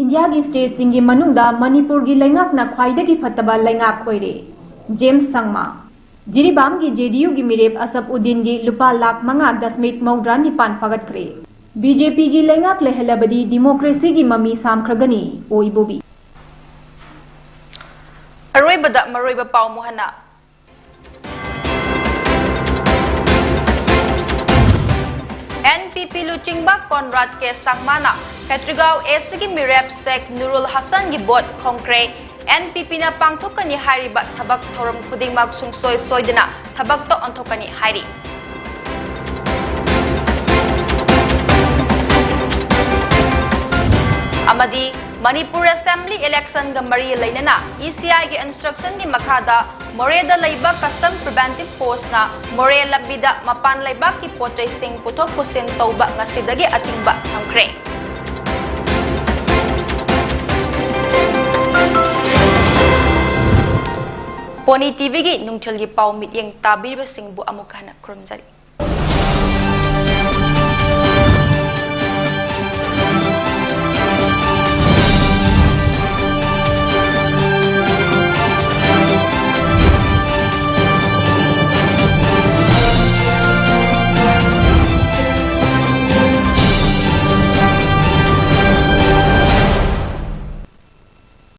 ꯏꯟꯗꯤꯌꯥꯒꯤ ꯁ꯭ꯇꯦꯠꯁꯤꯡꯒꯤ ꯃꯅꯨꯡꯗ ꯃꯅꯤꯄꯨꯔꯒꯤ ꯂꯩꯉꯥꯛꯅ ꯈ꯭ꯋꯥꯏꯗꯒꯤ ꯐꯠꯇꯕ ꯂꯩꯉꯥꯛ ꯑꯣꯏꯔꯦ꯫ ꯖꯦꯝꯁ ꯁꯪꯃꯥ꯫ ꯖꯤꯔꯤꯕꯥꯝꯒꯤ ꯖꯦ ꯗꯤ ꯌꯨꯒꯤ ꯃꯤꯔꯦꯞ ꯑꯁꯞ ꯎꯗꯤꯟꯒꯤ ꯂꯨꯄꯥ ꯂꯥꯈ ꯃꯉꯥ ꯗꯁꯃꯤꯛ ꯃꯧꯗ꯭ꯔꯥ ꯅꯤꯄꯥꯟ ꯐꯥꯒꯠꯈ꯭ꯔꯦ꯫ ꯕꯤ ꯖꯦ ꯄꯤꯒꯤ ꯂꯩꯉꯥꯛ ꯂꯩꯍꯜꯂꯕꯗꯤ ꯗꯤꯃꯣꯀ꯭ꯔꯦꯁꯤꯒꯤ ꯃꯃꯤ ꯁꯥꯝꯈ꯭ꯔꯒꯅꯤ, ꯑꯣ ꯏꯕꯣꯕꯤ꯫ ꯑꯔꯣꯏꯕꯗ ꯃꯔꯨꯑꯣꯏꯕ ꯄꯥꯎ ꯃꯨꯍꯟꯅ꯫ ꯑꯦꯟ ꯄꯤ ꯄꯤ ꯂꯨꯆꯤꯡꯕ ꯀꯣꯟꯔꯥꯗ ꯀꯦ ꯁꯪꯃꯥꯅ ꯈꯦꯇ꯭ꯔꯤꯒꯥꯎ ꯑꯦ ꯁꯤꯒꯤ ꯃꯤꯔꯦꯞ ꯁꯦꯈ ꯅꯨꯔꯨꯜ ꯍꯁꯟꯒꯤ ꯚꯣꯠ ꯈꯣꯝꯈ꯭ꯔꯦ꯫ ꯑꯦꯟ ꯄꯤ ꯄꯤꯅ ꯄꯥꯡꯊꯣꯛꯀꯅꯤ ꯍꯥꯏꯔꯤꯕ ꯊꯕꯛ ꯊꯧꯔꯝ ꯈꯨꯗꯤꯡꯃꯛ ꯁꯨꯡꯁꯣꯏ ꯁꯣꯏꯗꯅ ꯊꯕꯛꯇ ꯑꯣꯟꯊꯣꯛꯀꯅꯤ ꯍꯥꯏꯔꯤ꯫ ꯑꯃꯗꯤ ꯃꯅꯤꯄꯨꯔ ꯑꯦꯁꯦꯝꯕ꯭ꯂꯤ ꯏꯂꯦꯛꯁꯟꯒ ꯃꯔꯤ ꯂꯩꯅꯅ ꯏ ꯁꯤ ꯑꯥꯏꯒꯤ ꯏꯟꯁꯇ꯭ꯔꯛꯁꯟꯒꯤ ꯃꯈꯥꯗ ꯃꯣꯔꯦꯗ ꯂꯩꯕ ꯀꯁꯇꯝ ꯄ꯭ꯔꯤꯚꯦꯟꯇꯤꯚ ꯐꯣꯔꯁꯅ ꯃꯣꯔꯦ ꯂꯝꯕꯤꯗ ꯃꯄꯥꯟ ꯂꯩꯕꯥꯛꯀꯤ ꯄꯣꯠꯆꯩꯁꯤꯡ ꯄꯨꯊꯣꯛ ꯄꯨꯁꯤꯟ ꯇꯧꯕ ꯉꯁꯤꯗꯒꯤ ꯑꯊꯤꯡꯕ ꯊꯝꯈ꯭ꯔꯦ꯫ ꯄꯣꯅꯤ ꯇꯤ ꯚꯤꯒꯤ ꯅꯨꯡꯊꯤꯜꯒꯤ ꯄꯥꯎ ꯃꯤꯠꯌꯦꯡ ꯇꯥꯕꯤꯔꯤꯕꯁꯤꯡꯕꯨ ꯑꯃꯨꯛ ꯍꯟꯅ ꯈꯨꯔꯨꯝꯖꯔꯤ꯫